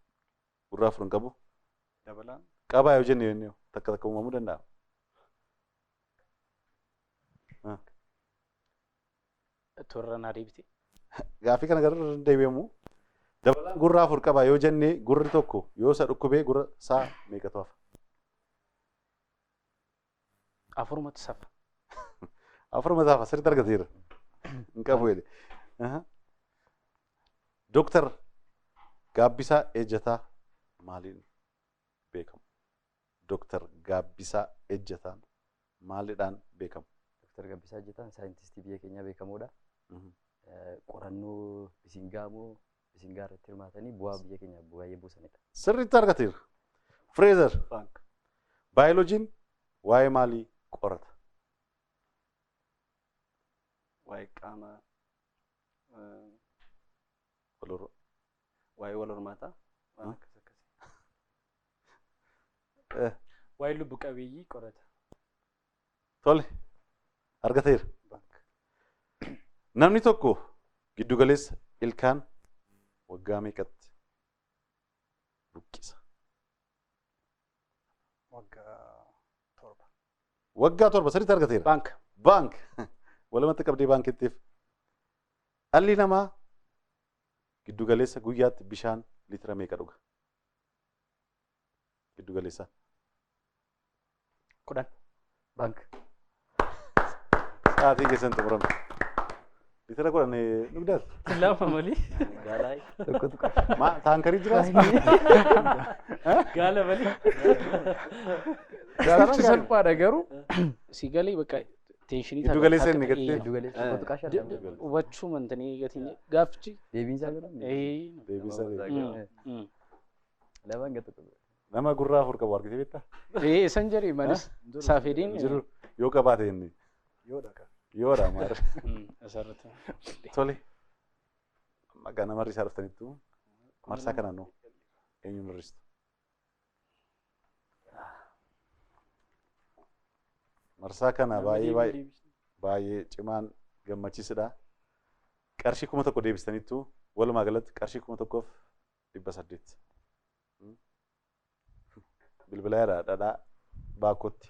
Gurra afur hin qabu. Dabalaan Qabaa yoo jenne jennee takka takka uumamuu danda'a. Toorra naa deebite. Gaaffii kana garuu irra deebi'amu. Dabalaan gurra afur qaba yoo jenne gurri tokko yoo isa dhukkubee gurra isaa meeqatu hafa? Afurumatu safa. Afurumatu hafa, sirriitti argateera. Hin qabu jedhe. Dooktar Gaabbisaa Ejjataa maaliin beekamu? Dooktar Gaabbisaa Ejjataan maaliidhaan beekamu? Dooktar Gaabbisaa Ejjataan saayintistii biyya keenyaa beekamoodha. Qorannoo bisingaa moo bisingaa irratti hirmaatanii bu'aa biyya keenyaaf baay'ee buusanidha. Sirriitti argateera. Fireezer. Baank. Baayoloojiin waa'ee maalii qorata? Waa'ee qaama waa'ee wal hormaataa waan akkas akkasii. Waa'ee lubbu qabeeyyii qorata. Tole argateera. Namni tokko giddugaleessa ilkaan waggaa meeqatti buqqisa? Waggaa 7. Waggaa 7 sirriitti argateera. Baank. Baank. Walumatti qabdee baankittiif. Dhalli namaa giddugaleessa guyyaatti bishaan liitira meeqa dhuga? Giddugaleessa. 10. Baank. Sa'aatiin keessan xumurame. Liitira 10 dhugdaas? 2 malee. Gaalaa. Tokko tuqa. Ma taankarii jiraas? Gaala malee. Gaafichi salphaadha garuu Si galee bakka tensionii Giddugaleessa inni gattee. Giddugaleessa tokko tuqaa shan. Hubachuu mantanii gatiin gaafichi. Deebiin isaa garuu Deebiin isaa lamaan gata tokko. Nama gurra afur qabu argitee beektaa? Isan jedhe malis saafediin. Jiru yoo qabaate inni. Yoodha qaba. Yoodha maal. Asirratti. Tole. Maqaa nama hir'isaa dhuftaniittu marsaa kanaan noo eenyuun hir'istu? Marsaa kana baay'ee baay'ee baay'ee cimaan gammachiisidha. Qarshii 1000 deebistaniittu walumaa galatti qarshii 1800. Bilbila yaada dhadhaa baakootti.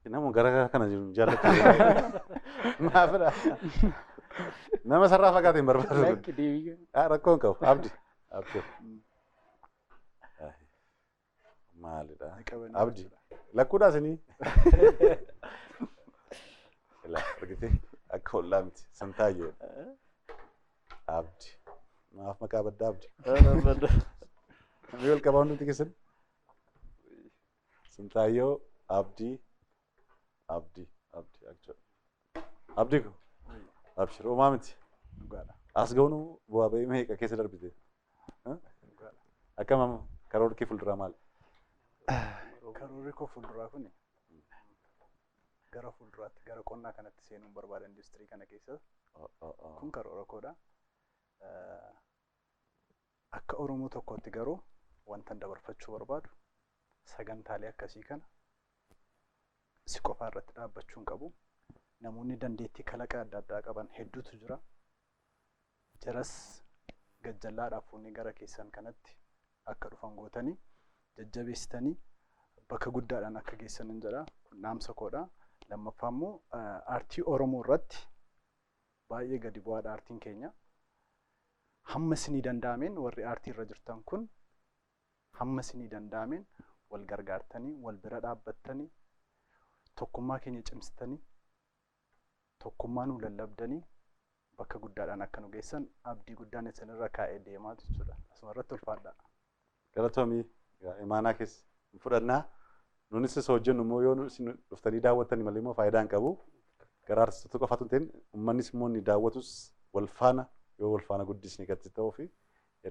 Nama gara kana jiru jaallatu. Maafidha. Nama sarraa fagaate hin barbaadu. Lakki deebii. Rakkoo hin qabu. Abdi. Abdi. Maalidha? Abdi. Lakkuudhaa isinii. Ilaa argitee akka hollaa miti. Santaayyee. Abdi. Maaf maqaa baddaa Abdi? Namni wal qabaa hundumti keessan? Sintaayyoo Abdii Abdii Abdii actually. Abdii ko abshir homaa miti. As ga'uun bu'aa ba'ii meeqa keessa darbite? Akkam amma karoorri kee fuulduraa maali? Karoorri koo fuulduraa kun gara fuulduraatti gara qonnaa kanatti seenuun barbaada industirii kana keessa. Kun karoora koodha. Akka Oromoo tokkootti garuu wantan dabarfachuu barbaadu sagantaalee akkasii kana si qofaa irratti dhaabbachuu hin qabu. Namoonni dandeettii kalaqa adda addaa qaban hedduutu jira. Jaras gajjallaadhaaf fuunee gara keessan kanatti akka dhufan gootanii jajjabeessitanii bakka guddaadhaan akka geessan hin jedha. Kun dhaamsa koodha. Lammaffaa immoo aartii Oromoo irratti baay'ee gadi bu'aadha aartiin keenya. Hamma isinii danda'ameen warri aartii irra jirtan kun hamma isinii danda'ameen wal gargaartanii wal bira dhaabbattanii tokkummaa keenya cimsitanii tokkummaa nu lallabdanii bakka guddaadhaan akka nu geessan abdii guddaan isinirra kaa'ee deemaa jechuudha. Asuma irratti ulfaadha. Galatoomii imaanaa keessa hin fudhannaa. Nunis isa hojjennu immoo yoo isin dhuftanii daawwattanii malee immoo faayidaa hin qabu. Gara artistoota qofaatu hin ta'in uummannis immoo inni daawwatus wal faana yoo wal faana guddisne gatti ta'uu fi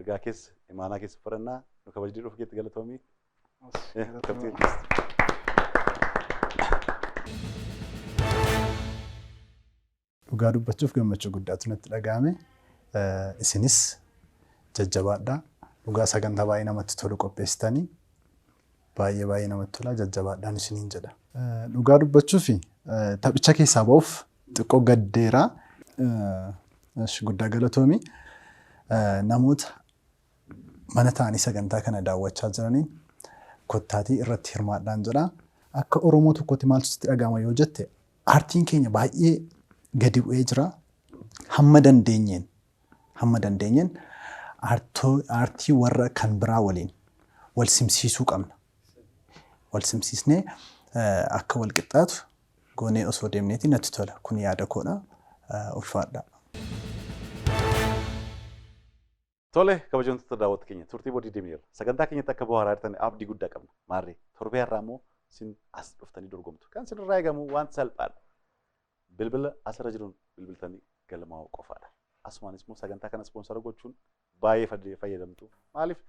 ergaa keessa imaanaa keessa fudhannaa nu kabajnee dhufu keetti galatoomii. Dhugaa dubbachuuf gammachuu guddaatu natti dhaga'ame. Isinis jajjabaadhaa. Dhugaa sagantaa baay'ee namatti tolu qopheessitanii baay'ee baay'ee namatti tola jajjabaadhaan isiniin jedha. Dhugaa dubbachuuf taphicha keessaa ba'uuf xiqqoo gaddeera. Guddaa galatoomi. Namoota mana taa'anii sagantaa kana daawwachaa jiraniin kottaatii irratti hirmaadhaan jedha. Akka Oromoo tokkotti maaltu sitti dhaga'ama yoo jette aartiin keenya baay'ee gadi bu'ee jira. Hamma dandeenyeen hamma dandeenyeen aartii warra kan biraa waliin wal simsiisuu qabna. Wal simsiisnee akka wal qixxaatu goonee osoo deemneeti natti tola. Kun yaada koodha. Ulfaadhaa. Tole kabajamtoota daawwattoota keenya turtii booddee deemneerra. Sagantaa keenyatti akka bohaaraa jirtan abdii guddaa qabna. Maarree torbee har'aa immoo sin as dhuftanii dorgomtu. Kan sirraa eegamu waan salphaadha. Bilbila asirra jiruun bilbiltanii galmaa'uu qofaadha. Asumaanis immoo sagantaa kana ispoonsara gochuun baay'ee fayyadamtu. Maaliif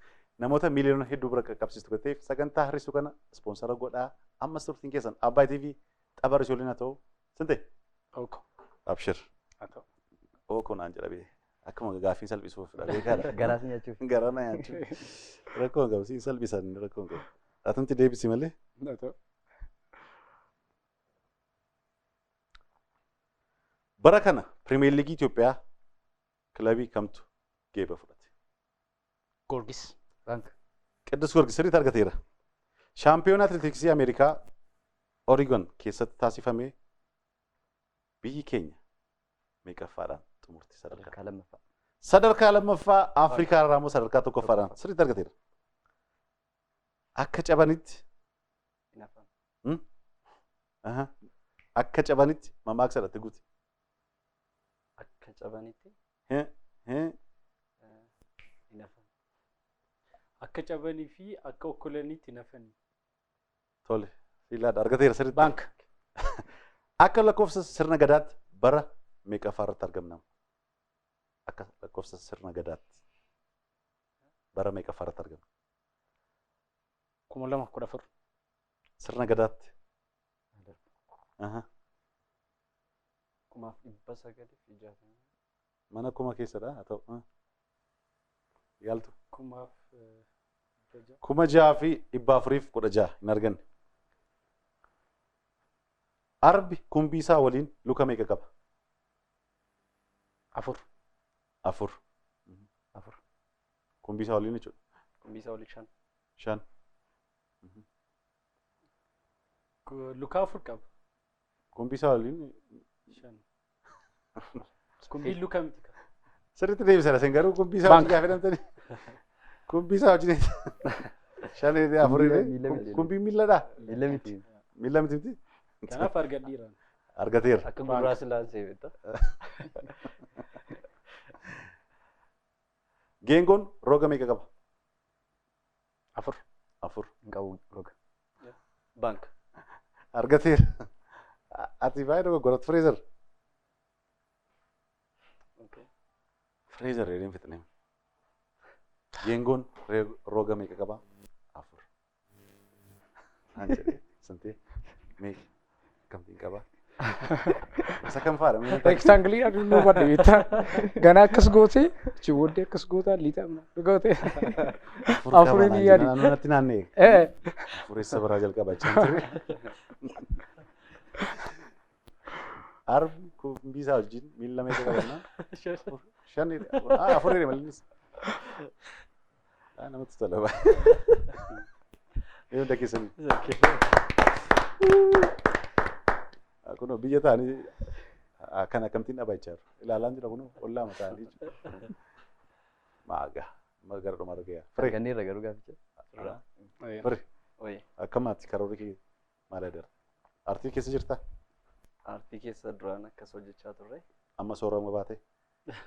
namoota miiliyoona hedduu bira qaqqabsiistu kan ta'eef sagantaa hir'isuu kana ispoonsara godhaa. Ammas turtiin keessan Abbaay TV tapha hir'isuu haa ta'u. Sinte? Oko. Abshir. Haa ta'u. Oko naan jedha bee. Akkuma gaaffii salphisuuf dha beekaadha. Garaa si nyaachuuf. Garaa na nyaachuuf. Rakkoo hin qabu siin salphisan rakkoo hin qabu. Atumti deebisi malee. Haa ta'u. Bara kana Pirimeer Liigii Itoophiyaa kilabii kamtu geeba fudhate? Goorgis. Bank. Qiddus Goorgis sirriitti argateera. Shaampiyoona atileetiksii Ameerikaa Oregon keessatti taasifame biyyi keenya meeqaffaadhaan xumurte sadarkaa? Sadarkaa lammaffaa. Sadarkaa lammaffaa Afrikaa irraa immoo sadarkaa tokkoffaadhaan sirriitti argateera. Akka cabanitti Hin hafan. Akka cabanitti mammaaksa irratti guute. Akka cabanitti hin hafan. Akka cabanii fi akka okkolaniitti hin hafani. Tole fiilaadha argateera sirriitti. Baank. Akka lakkoofsa sirna gadaatti bara meeqaffaa irratti argamna? Akka lakkoofsa sirna gadaatti. Bara meeqaffaa irratti argama? 2014. Sirna gadaatti. 1960. Mana kuma keessadha haa ta'u. Yaaltu. 6416 hin arganne. Arbi kumbii isaa waliin luka meeqa qaba? 4. 4. 4. Kumbii isaa waliin jechuudha. Kumbii isaa waliin 5. 5. Luka 4 qaba. Kumbii isaa waliin 5. Kumbiin luka miti qaba. Sirriitti deebisan isin garuu kumbii isaa wajjin gaafa jedhamtani. Kumbii isaa wajjin 5 4 kumbiin miilladhaa? Miilla miti. Miilla miti miti? Kanaaf argadhiira. Argateera. Akka gurraa silaansee beektaa. Geengoon roga meeqa qaba? 4. 4. Hin qabu roga. Baank. Argateera. Ati baay'ee dogoggoratu Fireezer. Fireezer jedheen fixnee. Geengoon roga meeqa qaba? 4. Naan jedhee santee meeqa kamtiin qaba? Isa kam faadha? Rektaangilii aduu nu badde beektaa. Ganaa akkas gootee achi booddee akkas gootaa lixa gootee. Afuriin hin yaadi. Naannoo natti naanna'e. Afureessa biraa jalqaba jechaan ture. Arbi kumbii isaa wajjin miilla meeqa qabannaa? 5 4 jedhe malee. Namatti tola baay'ee. Hunda keessanii. Kunoo biyya ta'anii kan akkamittiin dhabaa jechaa jiru. Ilaalaan jira kunoo ollaa ta'anii jechuudha. Maagaa gara dhumaa argee. Firee. Arganneerra garuu gaaficha. Firee. Akkamaatti karoorri kee maal adara? Aartii keessa jirtaa? Aartii keessa duraan akkas hojjechaa turre. Amma soorama baate?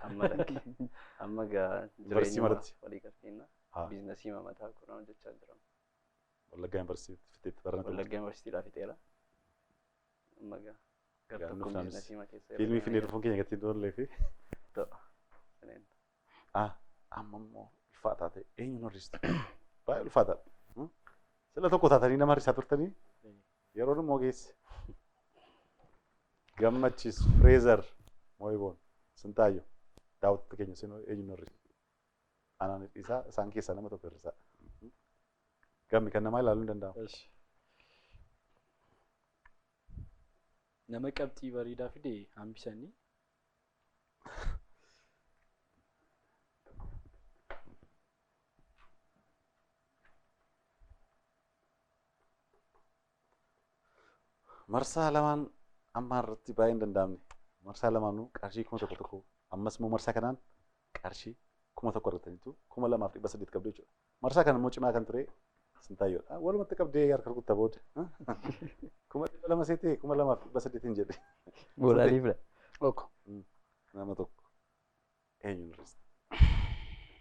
Amma lakki. Amma gaa Yuunivarsiitii maratti? Walii qabsiinna. Biizinasii mataa kudhan hojjechaa jira. Wallaggaa yuunivarsiitii fixeetti barana. Wallaggaa yuunivarsiitiidhaa fixeera. Amma gaa gara tokko biizinasii keessa. Fiilmii finnee dhufuun keenya gatiin tollee fi. Ta'a. Amma immoo ulfaataa ta'e eenyuun hir'istu? Baay'ee ulfaataadha. Sila tokko taatanii nama hir'isaa turtanii yeroon immoo geesse. Gammachiis Fireezer Mooyiboon Sintaayyoo daawwattoota keenya isin eenyuun hir'isu? Anaan hir'isaa isaan keessaa nama tokko hir'isaa. Gammi kan namaa ilaaluu hin danda'amu. Nama qabxii bareedaa fide hambisanii. Marsaa lamaan amma irratti baay'ee hin danda'amne. Marsaa lamaanuu qarshii 1000 ammas immoo marsaa kanaan qarshii 1000 argataniitu 2800 qabdu jechuudha. Marsaa kana immoo cimaa kan ture Sintaayyoodha. Walumatti qabdee harka rukuttaa booda. 200 seetee 2800 jedhe. Boolaalii fila. Tokko. Nama tokko. Eenyuun hir'ista?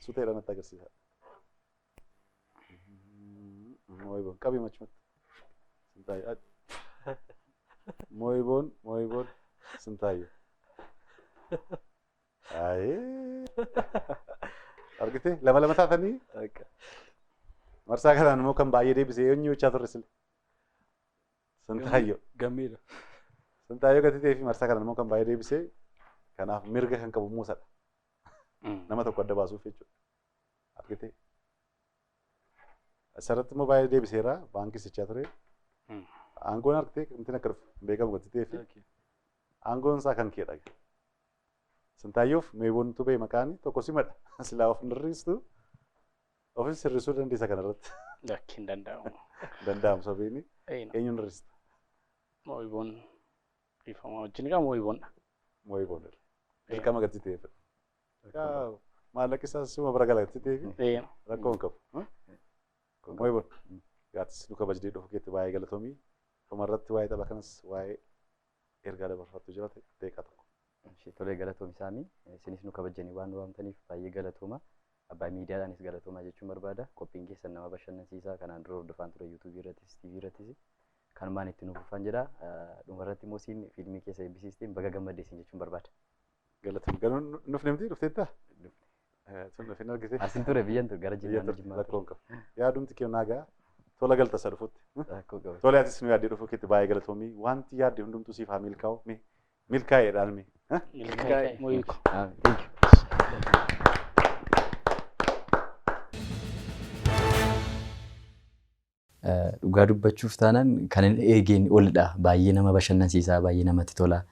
Suteedha natti agarsiisa. Mooyiboon qabii machumatti. Sintaayyoo. Mooyiboon Mooyiboon Sintaayyoo. Ayee. Argitee lama lama taatanii? Marsaa kanaan immoo kan baay'ee deebisee eenyu jechaa turre sile? Sintaayyoo. Gammeedha. Sintaayyoo gatii ta'ee fi marsaa kanaan immoo kan baay'ee deebisee kanaaf mirga kan qabu Muusadha. Nama tokko adda baasuuf jechuudha. Argitee? Asirratti immoo baay'ee deebiseera baankis jechaa ture. Aangoon argitee wanti akka dhufu hin beekamu gatii ta'ee fi aangoon isaa kan keedha. Sintaayyoof Mooyiboontu ba'e maqaan tokko simadha. Silaa of hin hir'istu. Ofis hir'isuu dandeessa kanarratti. Lakki hin danda'amu. Danda'amu sababiin eenyuun hir'ista? Mooyiboon dhiifama wajjin egaa Mooyiboondha. Mooyiboon dirqama gatii ta'eef. Maallaqi isaas suma bira gala gatii ta'eef rakkoo hin qabu. Mooyiboon gaatis nu kabajnee dhufu keetti baay'ee galatoomii. Dhumarratti waa'ee tapha kanas waa'ee ergaa dabarfattu jira daqiiqaa tokko. Tolee galatoomi Saamii isinis nu kabajanii waan nu waamtaniif baay'ee galatooma. Abbaa miidiyaadhaanis galatoomaa jechuun barbaada. Qophiin keessan nama bashannansiisaa kanaan dura hordofaan ture yuutuubii irrattis tiivii irrattis kanumaan itti nuuf fufan jedha. Dhumarratti immoo siin fiilmii keessa eebbisiisteen baga gammaddeessin jechuun barbaada. Galatoom garuu nuuf nimti dhufteettaa? Sun dhufin argite. Asin ture biyyan ture gara Biyya Jimmaa turte Jimmaa rakkoo hin qabu. Yaadumti kee naagaa tola galta isa dhufutti. Rakkoo qabu. Tole atis nu yaaddee dhufuu keetti baay'ee galatoomii. Wanti yaadde hundumtuu siif haa milkaa'u. Mee milkaa'eedhaan mee. Milkaa'e Mo'iiko. Thank you. Dhugaa dubbachuuf taanaan kan hin eegeen olidha. Baay'ee nama bashannansiisaa, baay'ee namatti tola.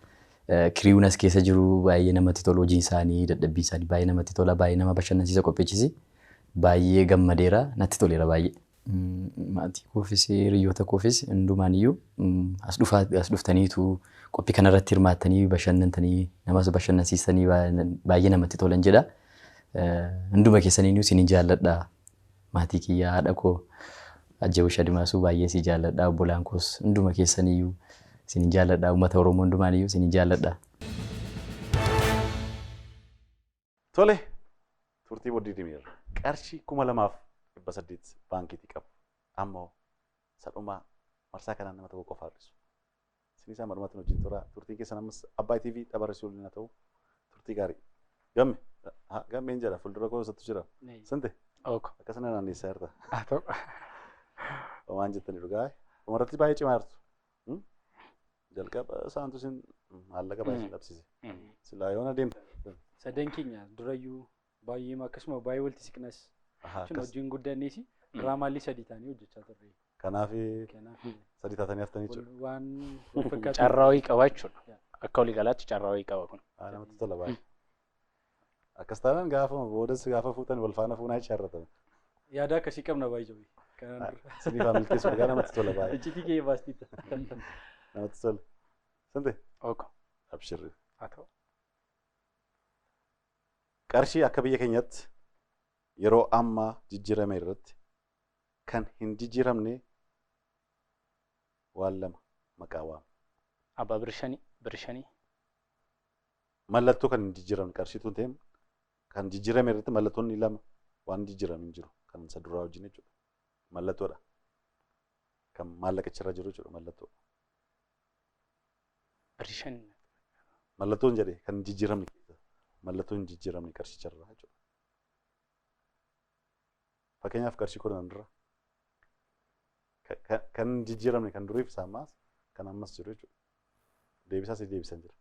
Kiriiwwan as keessa jiru baay'ee namatti tola. Hojiin isaanii, dadhabbiin isaanii baay'ee namatti tola. Baay'ee nama bashannansiisa qopheechisi. Baay'ee gammadeera. Natti toleera baay'ee. Maatii koofis hiriyoota koofis hundumaaniyyuu as dhufaa as dhuftaniitu qophii kanarratti hirmaattanii bashannantanii namas bashannansiistanii baay'ee namatti tolan jedha. Hunduma keessaniyyuu isinin jaalladha. Maatii kiyyaa haadha koo Ajjawush Adimaasuu baay'ee si jaalladha. Obbolaan koos hunduma keessaniyyuu isinin jaalladha. Uummata Oromoo hundumaaniyyuu isinin jaalladha. Tole turtii booddee deemeera. Qarshii 2800 baankiitii qabu. Ammoo sadhumaa marsaa kanaan nama tokko qofa hir'isu. Isin isaa madhumatti wajjin tura. Turtiin keessan ammas Abbaay TV xabarasii waliin haa ta'u. Turtii gaarii. Gamme. Gammeen jedha fuuldura koo isatu jira. Sinte. Ooko. Akkasuma naanneessaa jirta. Haa ta'u. Waan jettanii dhugaa. Dhumarratti baay'ee cimaa jirtu. Jalqaba isaantu isin maallaqa baay'ee isin dhabsiise. Silaa yoona deemta. Sadan keenya durayyuu baay'ee akkasuma baay'ee walitti siqnas. Jechuun hojiin guddannees diraamaallee sadii ta'anii hojjechaa turre. Kanaaf Kanaaf sadii taatanii haftanii jechuudha. waan wal fakkaatu. Carraa wayii qaba jechuudha. Akka waliigalaatti carraa wayii qaba kun. Namatti tola baay'ee. Akkas taanaan gaafa boodas gaafa fuutan wal faana fuunaa jecha har'atan. Yaada akkasii qabna baay'ee jabe. Kanaan dura. Isiniif haa milkeessu dhugaa namatti tola baay'ee. Iccitii kee baastiita. Namatti tola. Sinte. Ooko. Abshirri. Haa ta'u. Qarshii akka biyya keenyaatti yeroo ammaa jijjiirame irratti kan hin jijjiiramne waan lama maqaa waama. Abbaa birshanii birshanii. Mallattoo kan hin jijjiiramne qarshiitu hin ta'in kan jijjiirame irratti mallattoonni lama waan jijjiirame hin jiru kan isa duraa wajjin jechuudha. Mallattoodha. Kan maallaqicha irra jiru jechuudha mallattoo. Birshanii. Mallattoon jedhe kan hin jijjiiramne mallattoo hin jijjiiramne qarshicha irraa jechuudha. Fakkeenyaaf qarshii 10 dura kan hin jijjiiramne kan duriif isa ammaas kan ammas jiru jechuudha. Deebisaas deebisan jira.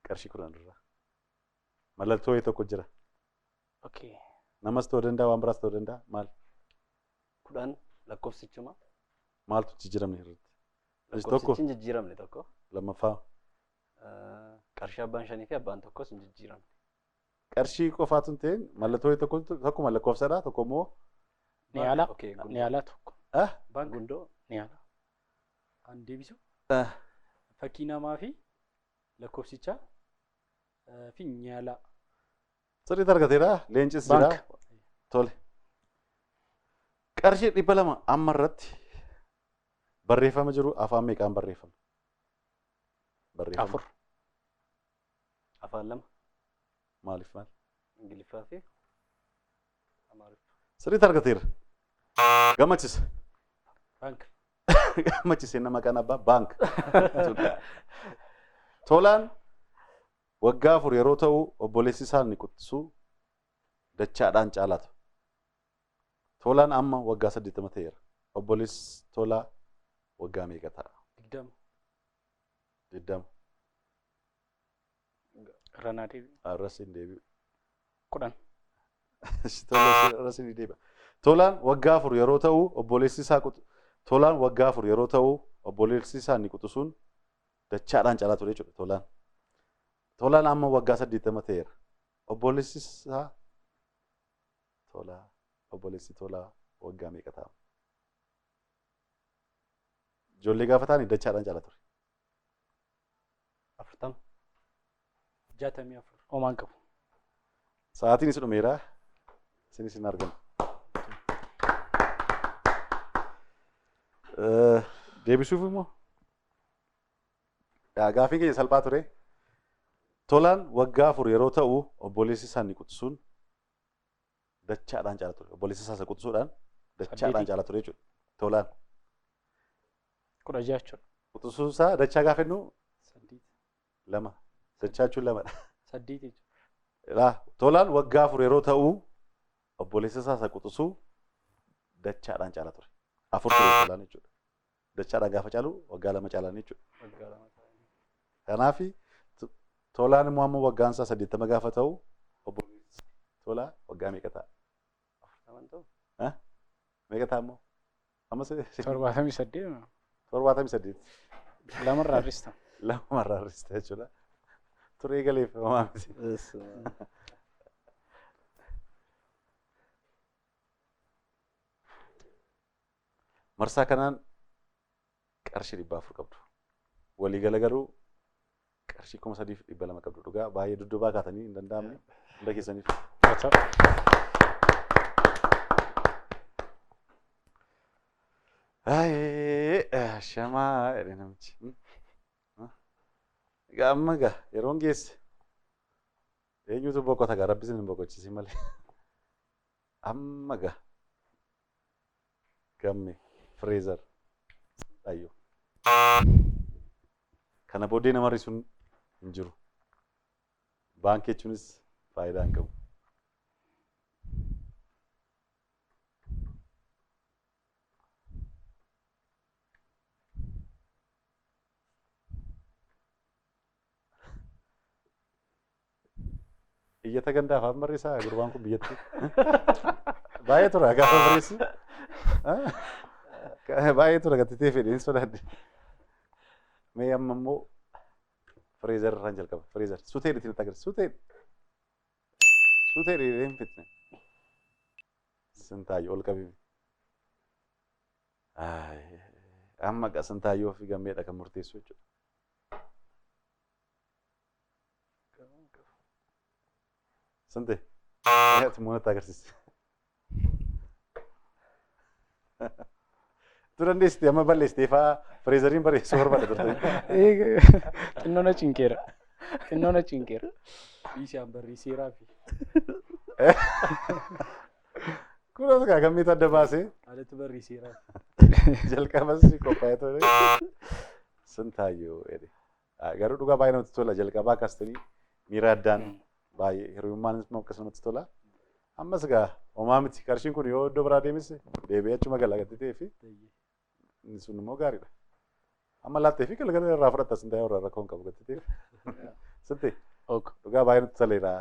Qarshii 10 dura. Mallattoo wayii tokko jira. Okay. Namas ta'uu danda'a waan biraas ta'uu danda'a maal? 10 lakkoofsichuma. Maaltu jijjiiramne irratti? Tokko. Lakkoofsichi hin jijjiiramne tokko. Lammaffaa. Qarshii abbaan shanii fi abbaan tokkos hin jijjiiramne. Qarshii qofaatu hin ta'in mallattoo wayii tokko tokkuma lakkoofsadha tokko immoo. Niyaalaa. Okay, gundoo. Niyaalaa tokko. Baank. Gundoo. Niyaalaa. An deebisu. Fakkii namaa fi lakkoofsicha fi nyaalaa. Sirriitti argateera. Leencis jira. Baank. Tole. Qarshii 200 amma irratti barreeffama jiru afaan meeqaan barreeffama? Barreeffama. Afur. Afaan lama. Maaliif maal? Ingiliffaa fi Amaariffa. Sirriitti argateera. Gammachisa. Baank. Gammachisee nama maqaan abbaa baank. Tolaan waggaa 4 yeroo ta'u obboleessi isaa ni quxisuu dachaadhaan caalatu. Tolaan amma waggaa 80 ta'eera. Obboleessi Tolaa waggaa meeqa ta'a? 20. 20. Irra naa deebi'u. Irras hin deebi'u. 10. Irras hin deebi'a. Tolaan waggaa 4 yeroo ta'u obboleessi isaa Tolaan waggaa 4 yeroo ta'u obboleessi isaa ni quxisuun dachaadhaan caalaa ture jechuudha Tolaan. Tolaan amma waggaa 80 ta'eera. Obboleessi isaa Tolaa obboleessi Tolaa waggaa meeqa ta'a? Ijoollee gaafa ta'an dachaadhaan caalaa ture. 40. 64. Homaan qabu. Sa'aatiin isin dhumeera. Isinis hin argamu. Deebisuuf immoo gaaffiin keenya salphaa ture. Tolaan waggaa 4 yeroo ta'u obboleessi isaa ni quxisuun dachaadhaan caalaa ture. Obboleessi isaa isa quxisuudhaan dachaadhaan caalaa ture jechuudha. Tolaan. 16 jechuudha. Quxisuun isaa dachaa gaafa jennu 8. 2. Dachaa jechuun lamadha. 8 jechuudha. Laa Tolaan waggaa 4 yeroo ta'u obboleessa isaa isa quxisuu dachaadhaan caala ture. 4 ture Tolaan jechuudha. Dachaadhaan gaafa caalu waggaa 2 caalan jechuudha. Waggaa 2 caalan. Kanaaf Tolaan immoo amma waggaan isaa 80 gaafa ta'u obboleessi Tolaa waggaa meeqa ta'a? 40 ta'u. Meeqa ta'a immoo? Amma 78. 78. Lamarraa hir'ista. Lamarraa hir'ista jechuudha. Turee galeef homaa miti. Marsaa kanaan qarshii 400 qabdu. Waliigala garuu qarshii 3200 qabdu. Dhugaa baay'ee dudduubaa kaatanii hin danda'amne hunda keessaniif. Shamaa jedhe namichi. Egaa amma egaa yeroon geesse eenyutu boqota egaa rabbi isin hin boqochiisin malee. Amma egaa gamme Fireezer Ayyo. Kana booddee nama hir'isuun hin jiru. Baankii jechuunis faayidaa hin qabu. Iyyata gandaa afaan barreessaa gurbaan kun biyyatti. Baay'ee tura gaafa barreessu. Baay'ee tura gattitee fedhiin sodaadde. Mee amma immoo Fireezer irraan jalqaba. Fireezer sutee ittiin itti agarsiisa. Sutee sutee dheedhee hin fixne. Sintaayyoo ol qabime. Amma Sintaayyoo fi gammeedha kan murteessu jechuudha. Sinte ati immoo natti agarsiisi. Tu dandeessite amma balleessitee fa'aa Fireezeriin barreessuu barbaada turte. Xinnoo na cinqeera. Xinnoo na cinqeera. Dhiisaan barreesseeraa fi Kun as gaa gammeetu adda baasee haalatti barreesseeraa. jalqabas qophaa'ee ture. Sintaayyoo jedhe. Garuu dhugaa baay'ee namatti tola jalqabaa kaastanii miira addaan baay'ee hiriyummaan immoo akkas namatti tola. Ammas gaa homaa miti qarshiin kun yoo iddoo biraa deemes deebi'ee achuma gala gattitee fi inni sun immoo gaariidha. Amma laattee fi galgala irraa fudhatta Sintaayyoo irraa rakkoo hin qabu gattitee. Sinte dhugaa baay'ee nutti toleera.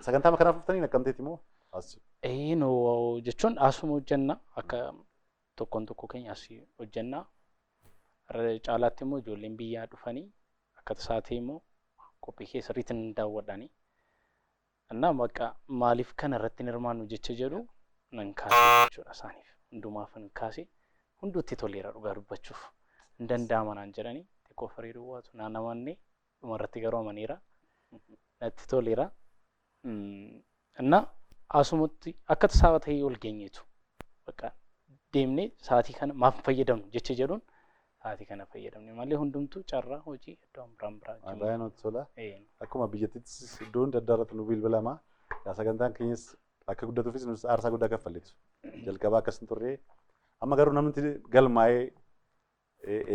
Sagantaa kanaaf dhuftanii Naqqamteeti moo as? No jechuun asuma hojjenna akka tokkoon tokko keenya asii hojjenna. Irra caalaatti immoo ijoolleen biyyaa dhufanii akka tasaa ta'e immoo qophii kee sirriitti hin daawwadhanii. Innaa bakka maaliif kana irratti hin hirmaannu jecha jedhu nan kaase jechuudha isaaniif. Hundumaaf nan kaase hunduutti toleera dhugaa dubbachuuf. Hin danda'ama naan jedhanii xiqqoo firii duwwaatu naan amanne dhumarratti garuu amaneera. Natti toleera. Innaa asumatti akka tasaa ta'ee ol geenyeetu bakka deemnee sa'aatii kana maaf hin fayyadamnu jecha jedhuun sa'aatii kana fayyadamne malee hundumtuu carraa hojii iddoo biraan biraa jiru. Baay'ee namatti tola. Akkuma biyyattiittis iddoo adda addaa irratti nu bilbilama. Yaa sagantaan keenyas akka guddatuufis nus aarsaa guddaa kaffalleetu. Jalqabaa akkas hin turre. Amma garuu namni galmaa'ee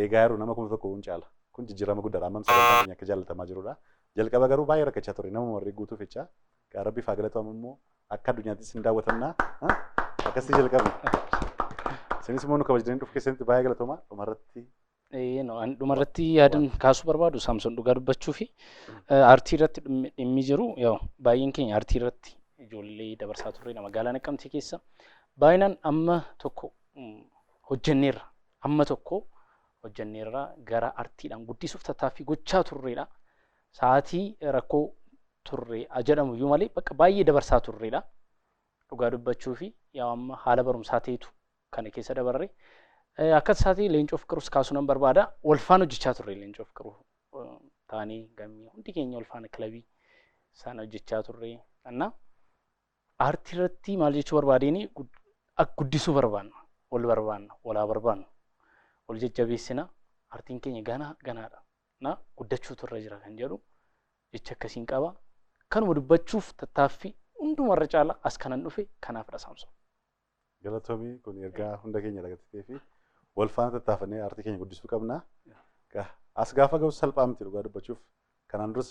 eegaa jiru nama 1000 hin caala. Kun jijjiirama guddaadha. Amma sagantaan keenya akka jaallatamaa jirudha. Jalqaba garuu baay'ee rakkachaa ture. Nama warri guutuuf jecha. Yaa Rabbi faa galatamu immoo akka addunyaattis hin daawwatamnaa. Akkasitti jalqabne. Isinis immoo nu kabajanii dhufu keessanitti baay'ee galatooma. Dhumarratti Dhumarratti yaadan kaasuu barbaadu Saamson dhugaa dubbachuu fi aartii irratti dhimmi jiru yaa'u baay'een keenya aartii irratti ijoollee dabarsaa turredha magaalaa Naqqamtee keessa. Baay'inaan amma tokko hojjenneerra amma tokko hojjenneerra gara aartiidhaan guddisuuf tattaaffii gochaa turredha. Sa'aatii rakkoo turre jedhamu iyyuu malee bakka baay'ee dabarsaa turredha. Dhugaa dubbachuu fi yaa'u amma haala barumsaa ta'etu kana keessa dabarre. Akka sa'aatii Leencoo Fiqiruus kaasuu nan barbaada. Wal faana hojjechaa turre Leencoo Fiqiruu taanee gammee hundi keenya wal faana kilabii sana hojjechaa turre. Anna aartii irratti maal jechuu barbaadeen guddisuu barbaanna. Wal barbaanna, walaa barbaannu, wal jajjabeessina. Aartiin keenya ganaa ganaadha. Na guddachuutu irra jira kan jedhu jecha akkasiin qaba. Kanuma dubbachuuf tattaaffii hundumarra caala as kanan dhufe kanaafidha Saamsoon. Galatoomii kun ergaa hunda keenya dhagattee fi wal faana tattaafannee aartii keenya guddisuu qabna. As gaafa ga'u salphaa miti dhugaa dubbachuuf. Kanaan duras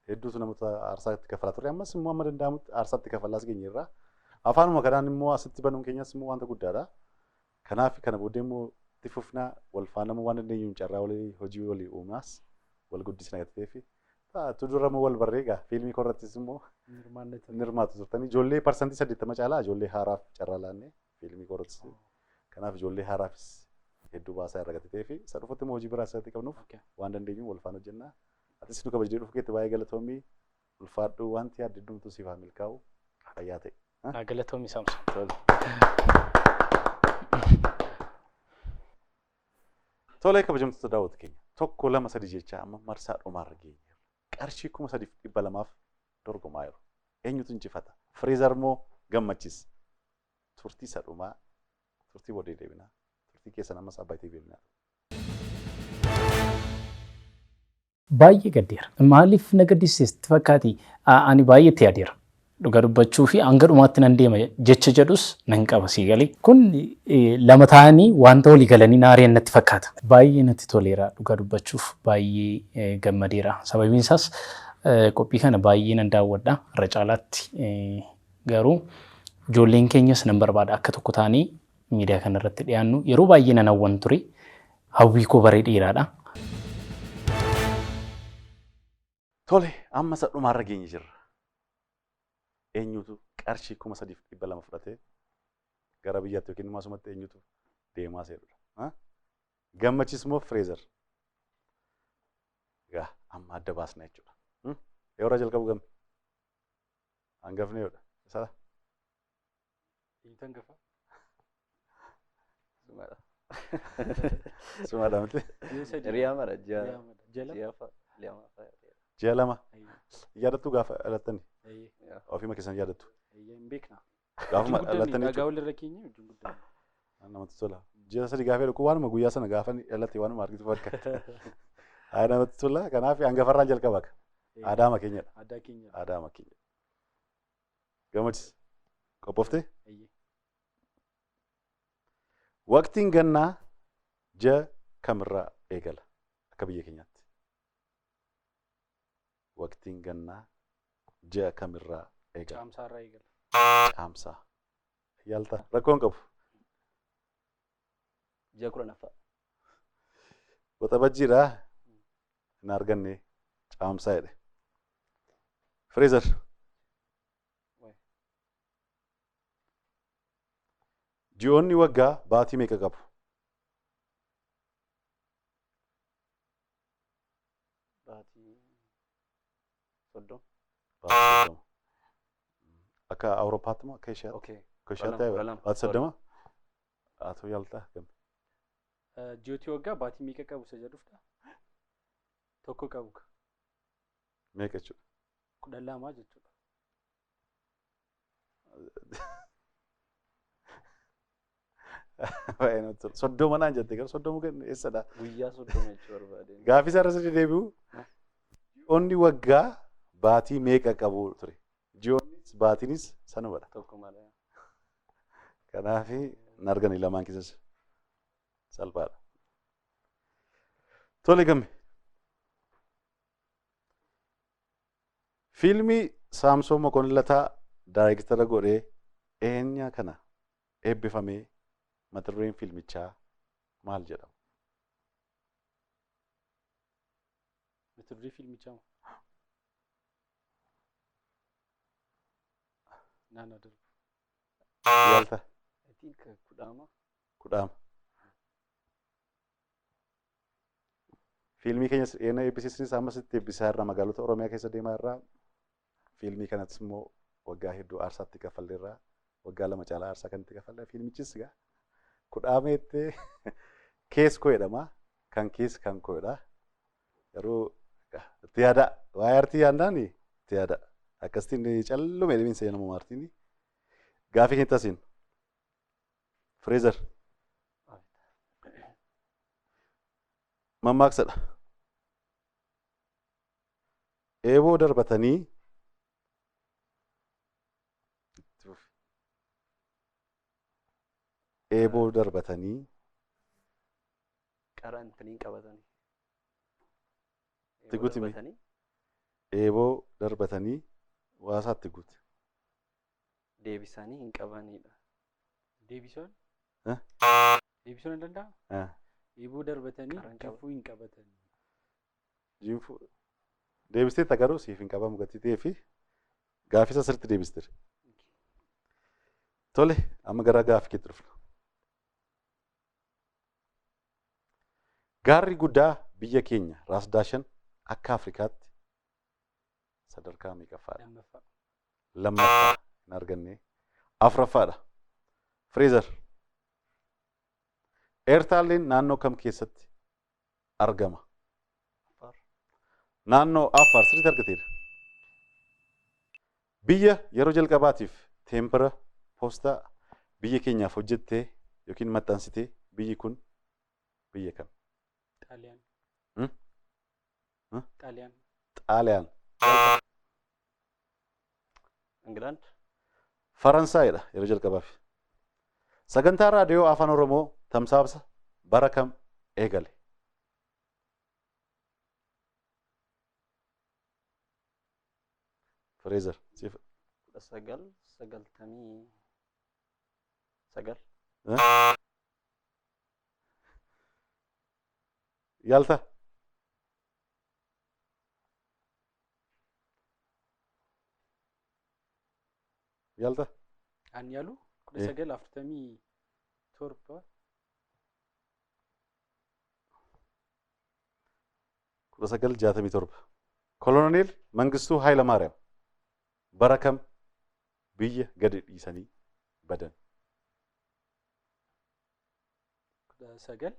Hedduutu namoota aarsaatti kaffalaa turre. Ammas immoo amma danda'amutti aarsaatti kaffalaas geenyeerra. Afaanuma kanaan immoo asitti banuun keenyas immoo wanta guddaadha. Kanaaf kana booddee immoo itti fufnaa wal faanamuu waan dandeenyuun carraa walii hojii walii uumnaas wal guddisna gateef. Tu dura immoo wal barree egaa fiilmii korrattis immoo hin hirmaatu turtanii ijoollee 80% caalaa ijoollee haaraaf carraa laannee fiilmii korrattis. Kanaaf ijoollee haaraafis hedduu baasaa irra gateef isa dhufutti immoo hojii biraa isatti qabnuuf waan dandeenyu wal faana hojjennaa. Atis nu kabajjee dhufu keetti baay'ee galatoomii ulfaadhu wanti adda addumtuu siif haa milkaa'u fayyaa ta'e. Galatoomii Saamson. Tolee kabajamtoota daawwatu keenya 1 2 3 jechaa amma marsaa dhumaarra geenyeerra. Qarshii 3200 dorgomaa jiru. Eenyutu injifata? Fireezar moo Gammachiis? Turtii isa dhumaa turtii booddee deebinaa. Turtii keessan ammas Abbaay TV waliin. Baay'ee gaddeera. Maaliif na gaddisiisti fakkaati? Ani baay'ee itti yaadeera. Dhuga dubbachuu fi hanga dhumaatti nan deema jecha jedhus nan qaba sii galee. Kun lama ta'anii wanta walii galanii na ari'an natti fakkaata. Baay'ee natti toleera dhuga dubbachuuf baay'ee gammadeera. Sababiin isaas qophii kana baay'ee nan daawwadha irra caalaatti garuu ijoolleen keenyas nan barbaada akka tokko ta'anii miidiyaa kanarratti dhiyaannu yeroo baay'ee nan hawwan ture. Hawwii koo baree dheeraadha. Tole amma isa dhumaarra geenye jirra. Eenyutu qarshii 3200 fudhatee gara biyyaatti yookiin immoo asumatti eenyutu deemaa seerudha. Gammachiis moo Fireezar? Egaa amma adda baasna jechuudha. Yeroo jalqabu gamme. Hangafni yoodha. Isa Eenyutu hangafa? Sumaadha. Sumaadha miti. Riyaa mara ji'a lama. Ji'a 2. Yaadattu gaafa dhalattani? Ofiima keessan yaadattu? Hin beekna. Gaafuma dhalattani Dhagaa walirra keenya wajjin guddanne. Namatti tola. Ji'a 3 gaafa jedhu waanuma guyyaa sana gaafa dhalatte waanuma argitu fakkaata. Haa namatti tola. Kanaaf hangafarraan jalqaba. Aadaama keenyadha. Aadaa keenyadha. Aadaama keenya. Gammachiis. Qophooftee? Waqtiin gannaa ji'a kamirraa eegala akka biyya keenyaatti? Waqtiin gannaa ji'a kamirraa eegala? Caamsaarraa eegala. Caamsaa. Yaalta rakkoo hin qabu. Ji'a 10ffaa. Waxabajjiidha. Hin arganne caamsaa jedhe. Fireezar. Ji'oonni waggaa baatii meeqa qabu? Baatii 30. Baatii 30. Akka Awurooppaatti moo akka Eeshiyaatti? Akka Eeshiyaatti baatii 30? Haa ta'u yaaltaa gamme. Ji'ooti waggaa baatii meeqa qabu isa jedhuufdha? Tokko qabu. Meeqa jechuudha? 12 jechuudha. Baay'ee namatti tola. 30 naan jette garuu 30 kennu eessadha? Guyyaa 30 jechuu barbaade. Gaaffii isaa irra deebi'u. Ji'oonni waggaa baatii meeqa qabu ture? Ji'oonnis baatiinis sanumadha. Tokko malee. Kanaaf hin argani lamaan keessas salphaadha. Tole gamme. Fiilmii Saamsoon Mokonnin Lataa daayirektara godhee eenyaa kana eebbifamee mata dureen fiilmichaa maal jedhama? Mata duree fiilmichaa moo? Naannoo darbu. Yaalta. I think kudhaama. Kudhaama. Fiilmii keenyas eenyu eebbisiisnis ammas itti eebbisaa irra magaalota Oromiyaa keessa deemaa irraa fiilmii kanattis immoo waggaa hedduu aarsaatti kaffalleerra waggaa 2 caalaa aarsaa kan itti kaffalle fiilmichis egaa kudhaameetti kees koo jedhama kan kees kan koodha garuu itti yaada waa'ee artii yaadnaan itti yaada akkasitti callume jedhameen seenamu maartiin gaafii keenya tasiin Fireezar mammaaksadha. Eeboo darbatanii eeboo darbatanii Qara intiniin qabatanii. Itti guutime. Eeboo darbatanii waasaatti guute. Deebisanii hin qabanidha. Deebisuun? Eh? Deebisuun hin danda'a? Eh. Eeboo darbatanii Qaran qaba. jinfuu hin qabatanii. Jinfuu deebisteetta garuu siif hin qabamu gatii ta'ee fi gaaffii isa sirriitti deebisteera. Tole amma gara gaaffii keetti dhufna. Gaarri guddaa biyya keenya Raas Daashan akka Afrikaatti sadarkaa meeqaffaadha? Lammaffaa. Lammaffaa hin arganne. Afuraffaadha. Fireezer. Eertaaleen naannoo kam keessatti argama? Affaar. Naannoo Affaar sirriitti argateera. Biyya yeroo jalqabaatiif teempira poostaa biyya keenyaaf hojjettee yookiin maxxansitee biyyi kun biyya kam? Xaaliyaan. Hmm? Hmm? Xaaliyaan. Xaaliyaan. Ingilaand. Faransaayidha yeroo jalqabaaf. Sagantaa raadiyoo Afaan Oromoo tamsaasa bara kam eegale? Fireezer. Siif 1999. Yaalta? Yaalta? Ani yaalu kudha Eh. 947. 1967. Koloneel Mangistuu Hayilamaariyaam bara kam biyya gadi dhiisanii badan? Kudha sagal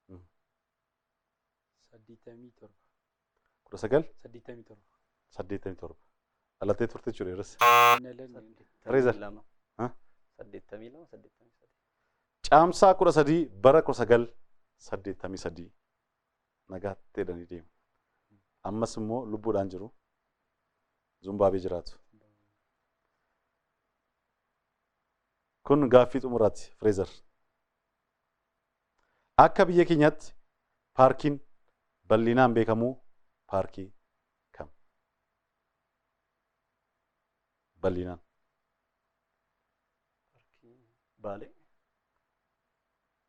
Mm. 87. 19 87. 87. Dhalattee turte jechuudha yeroo. Nalan. Fireezer. 82. Huh? 82 83. Caamsaa 13 bara 1983 nagaatti jedhanii deemu. Ammas immoo lubbuudhaan jiru. Zumbaabee jiraatu. Kun gaaffii xumuraati Fireezer. Akka biyya keenyaatti paarkiin bal'inaan beekamu paarkii kam? Bal'inaan. Paarkii Baalee.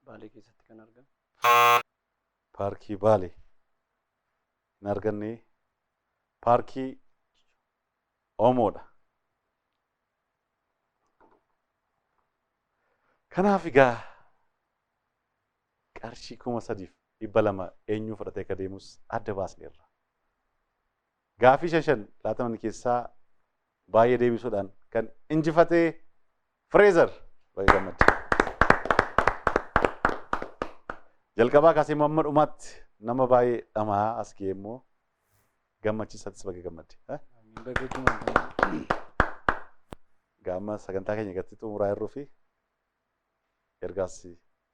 Baalee keessatti kan argamu. Paarkii Baalee. Hin arganne paarkii Oomoodha. Kanaaf egaa qarshii 3,200 eenyu fudhatee akka deemus adda baasneerra. Gaaffii 5 laataman keessaa baay'ee deebisuudhaan kan injifatee Fireezer baay'ee gammadde. Jalqabaa kaasee immoo amma dhumaatti nama baay'ee dhamaa as ga'e immoo gammachiisattis baga gammadde. Baga gammadde. Gaama sagantaa keenya gatti xumuraa jirruu fi ergaas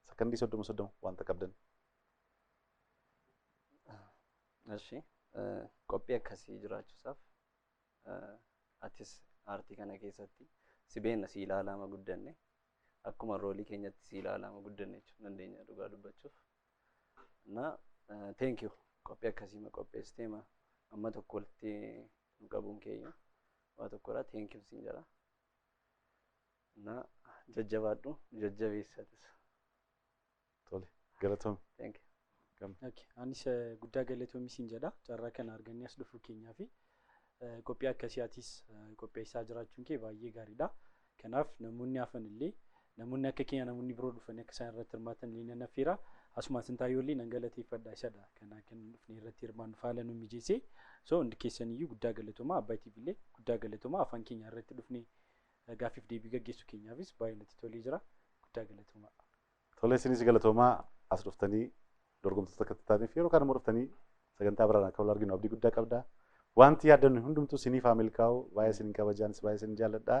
sakandii 30 30 wanta qabdan. Eshi qophii akkasii jiraachuusaaf atis aartii kana keessatti si beenna si ilaalaama guddanne akkuma roolii keenyatti si ilaalaama guddanne jechuu dandeenya dhugaa dubbachuuf. Na thank you qophii akkasii ma qopheessitee ma amma tokko walitti nu qabuun keenya waa tokkodha thank you siin jedha. Na jajjabaadhu jajjabeessatis. Tole galatoomii. Thank you. Okay. Anis guddaa galatoomii siin jedha. Carraa kana argannee as dhufuu keenyaa fi qophii akkasii atis qopheessaa jiraachuun kee baay'ee gaariidha. Kanaaf namoonni hafan illee namoonni akka keenya namoonni biroo dhufanii akka isaan irratti hirmaatan illee nan affeera. Asuma Sintaayyoo illee nan galateeffadha isadha. Kana kan dhufnee irratti hirmaannu haala nu mijeesse. So hundi keessaniyyuu guddaa galatoomaa Abbaay TV illee guddaa galatoomaa afaan keenya irratti dhufnee gaaffiif deebii gaggeessu keenyaafis baay'ee natti tolee jira. Guddaa galatoomaa. Tole isinis galatoomaa as dhuftanii dorgomtoota akka taataniif yeroo kaan immoo dhuftanii sagantaa biraan akka wal arginu abdii guddaa qabda. Wanti yaaddannu hundumtuu isiniif haa milkaa'u baay'ee isin kabajaanis baay'ee isin jaalladha.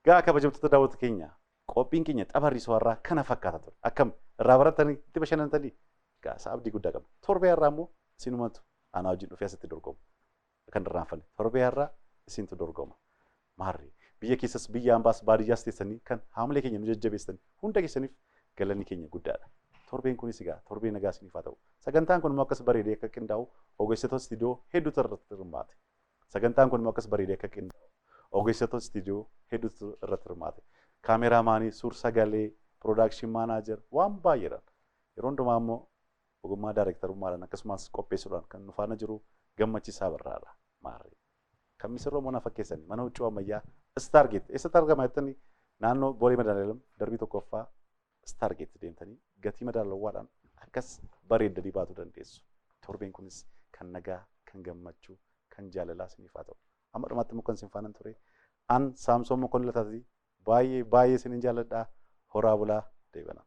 Gaa kabajamtoota daawwattoota keenya qophiin keenya tapha risoo har'aa kana fakkaata ture. Akkam irraa baratanii itti bashannantanii gaa isa abdii guddaa qabna. Torbee har'aa immoo isinumatu anaa wajjin dhufee asitti dorgoma. Kan irraanfanne torbee har'aa isintu dorgoma. Maarree biyya keessas biyya ambaas baadiyyaas teessanii kan haamilee keenya nu jajjabeessan hunda keessaniif galanni keenya guddaadha. Torbeen kunis egaa torbee nagaa isiniif haa ta'u. Sagantaan kun immoo akkas bareedee akka qindaa'u ogeessota istiidiyoo hedduutu irratti hirmaate. Sagantaan kun immoo akkas bareedee akka qindaa'u ogeessota istiidiyoo hedduutu irratti hirmaate. Kaameraamaanii, suur sagalee, production manager waan baay'eedhaan. Yeroo hundumaa immoo ogummaa daayirektarummaadhaan akkasumas qopheessuudhaan kan nu faana jiru Gammachiisaa Birraadha. Maarree. Kan misirroo mana fakkeessanii mana huccuu ammayyaa Stargate eessatti argama jettanii naannoo Boolee Madaalam darbii tokkoffaa Stargate deemtanii gatii madaalawaadhaan akkas bareeddanii baatuu dandeessu. Torbeen kunis kan nagaa, kan gammachuu, kan jaalalaa isiniif haa ta'u. Amma dhumaatti immoo kan isin faana ture. An Saamsoon Mokonnin Lataatii baay'ee baay'ee isinin jaalladha. Horaa bulaa deebanaa.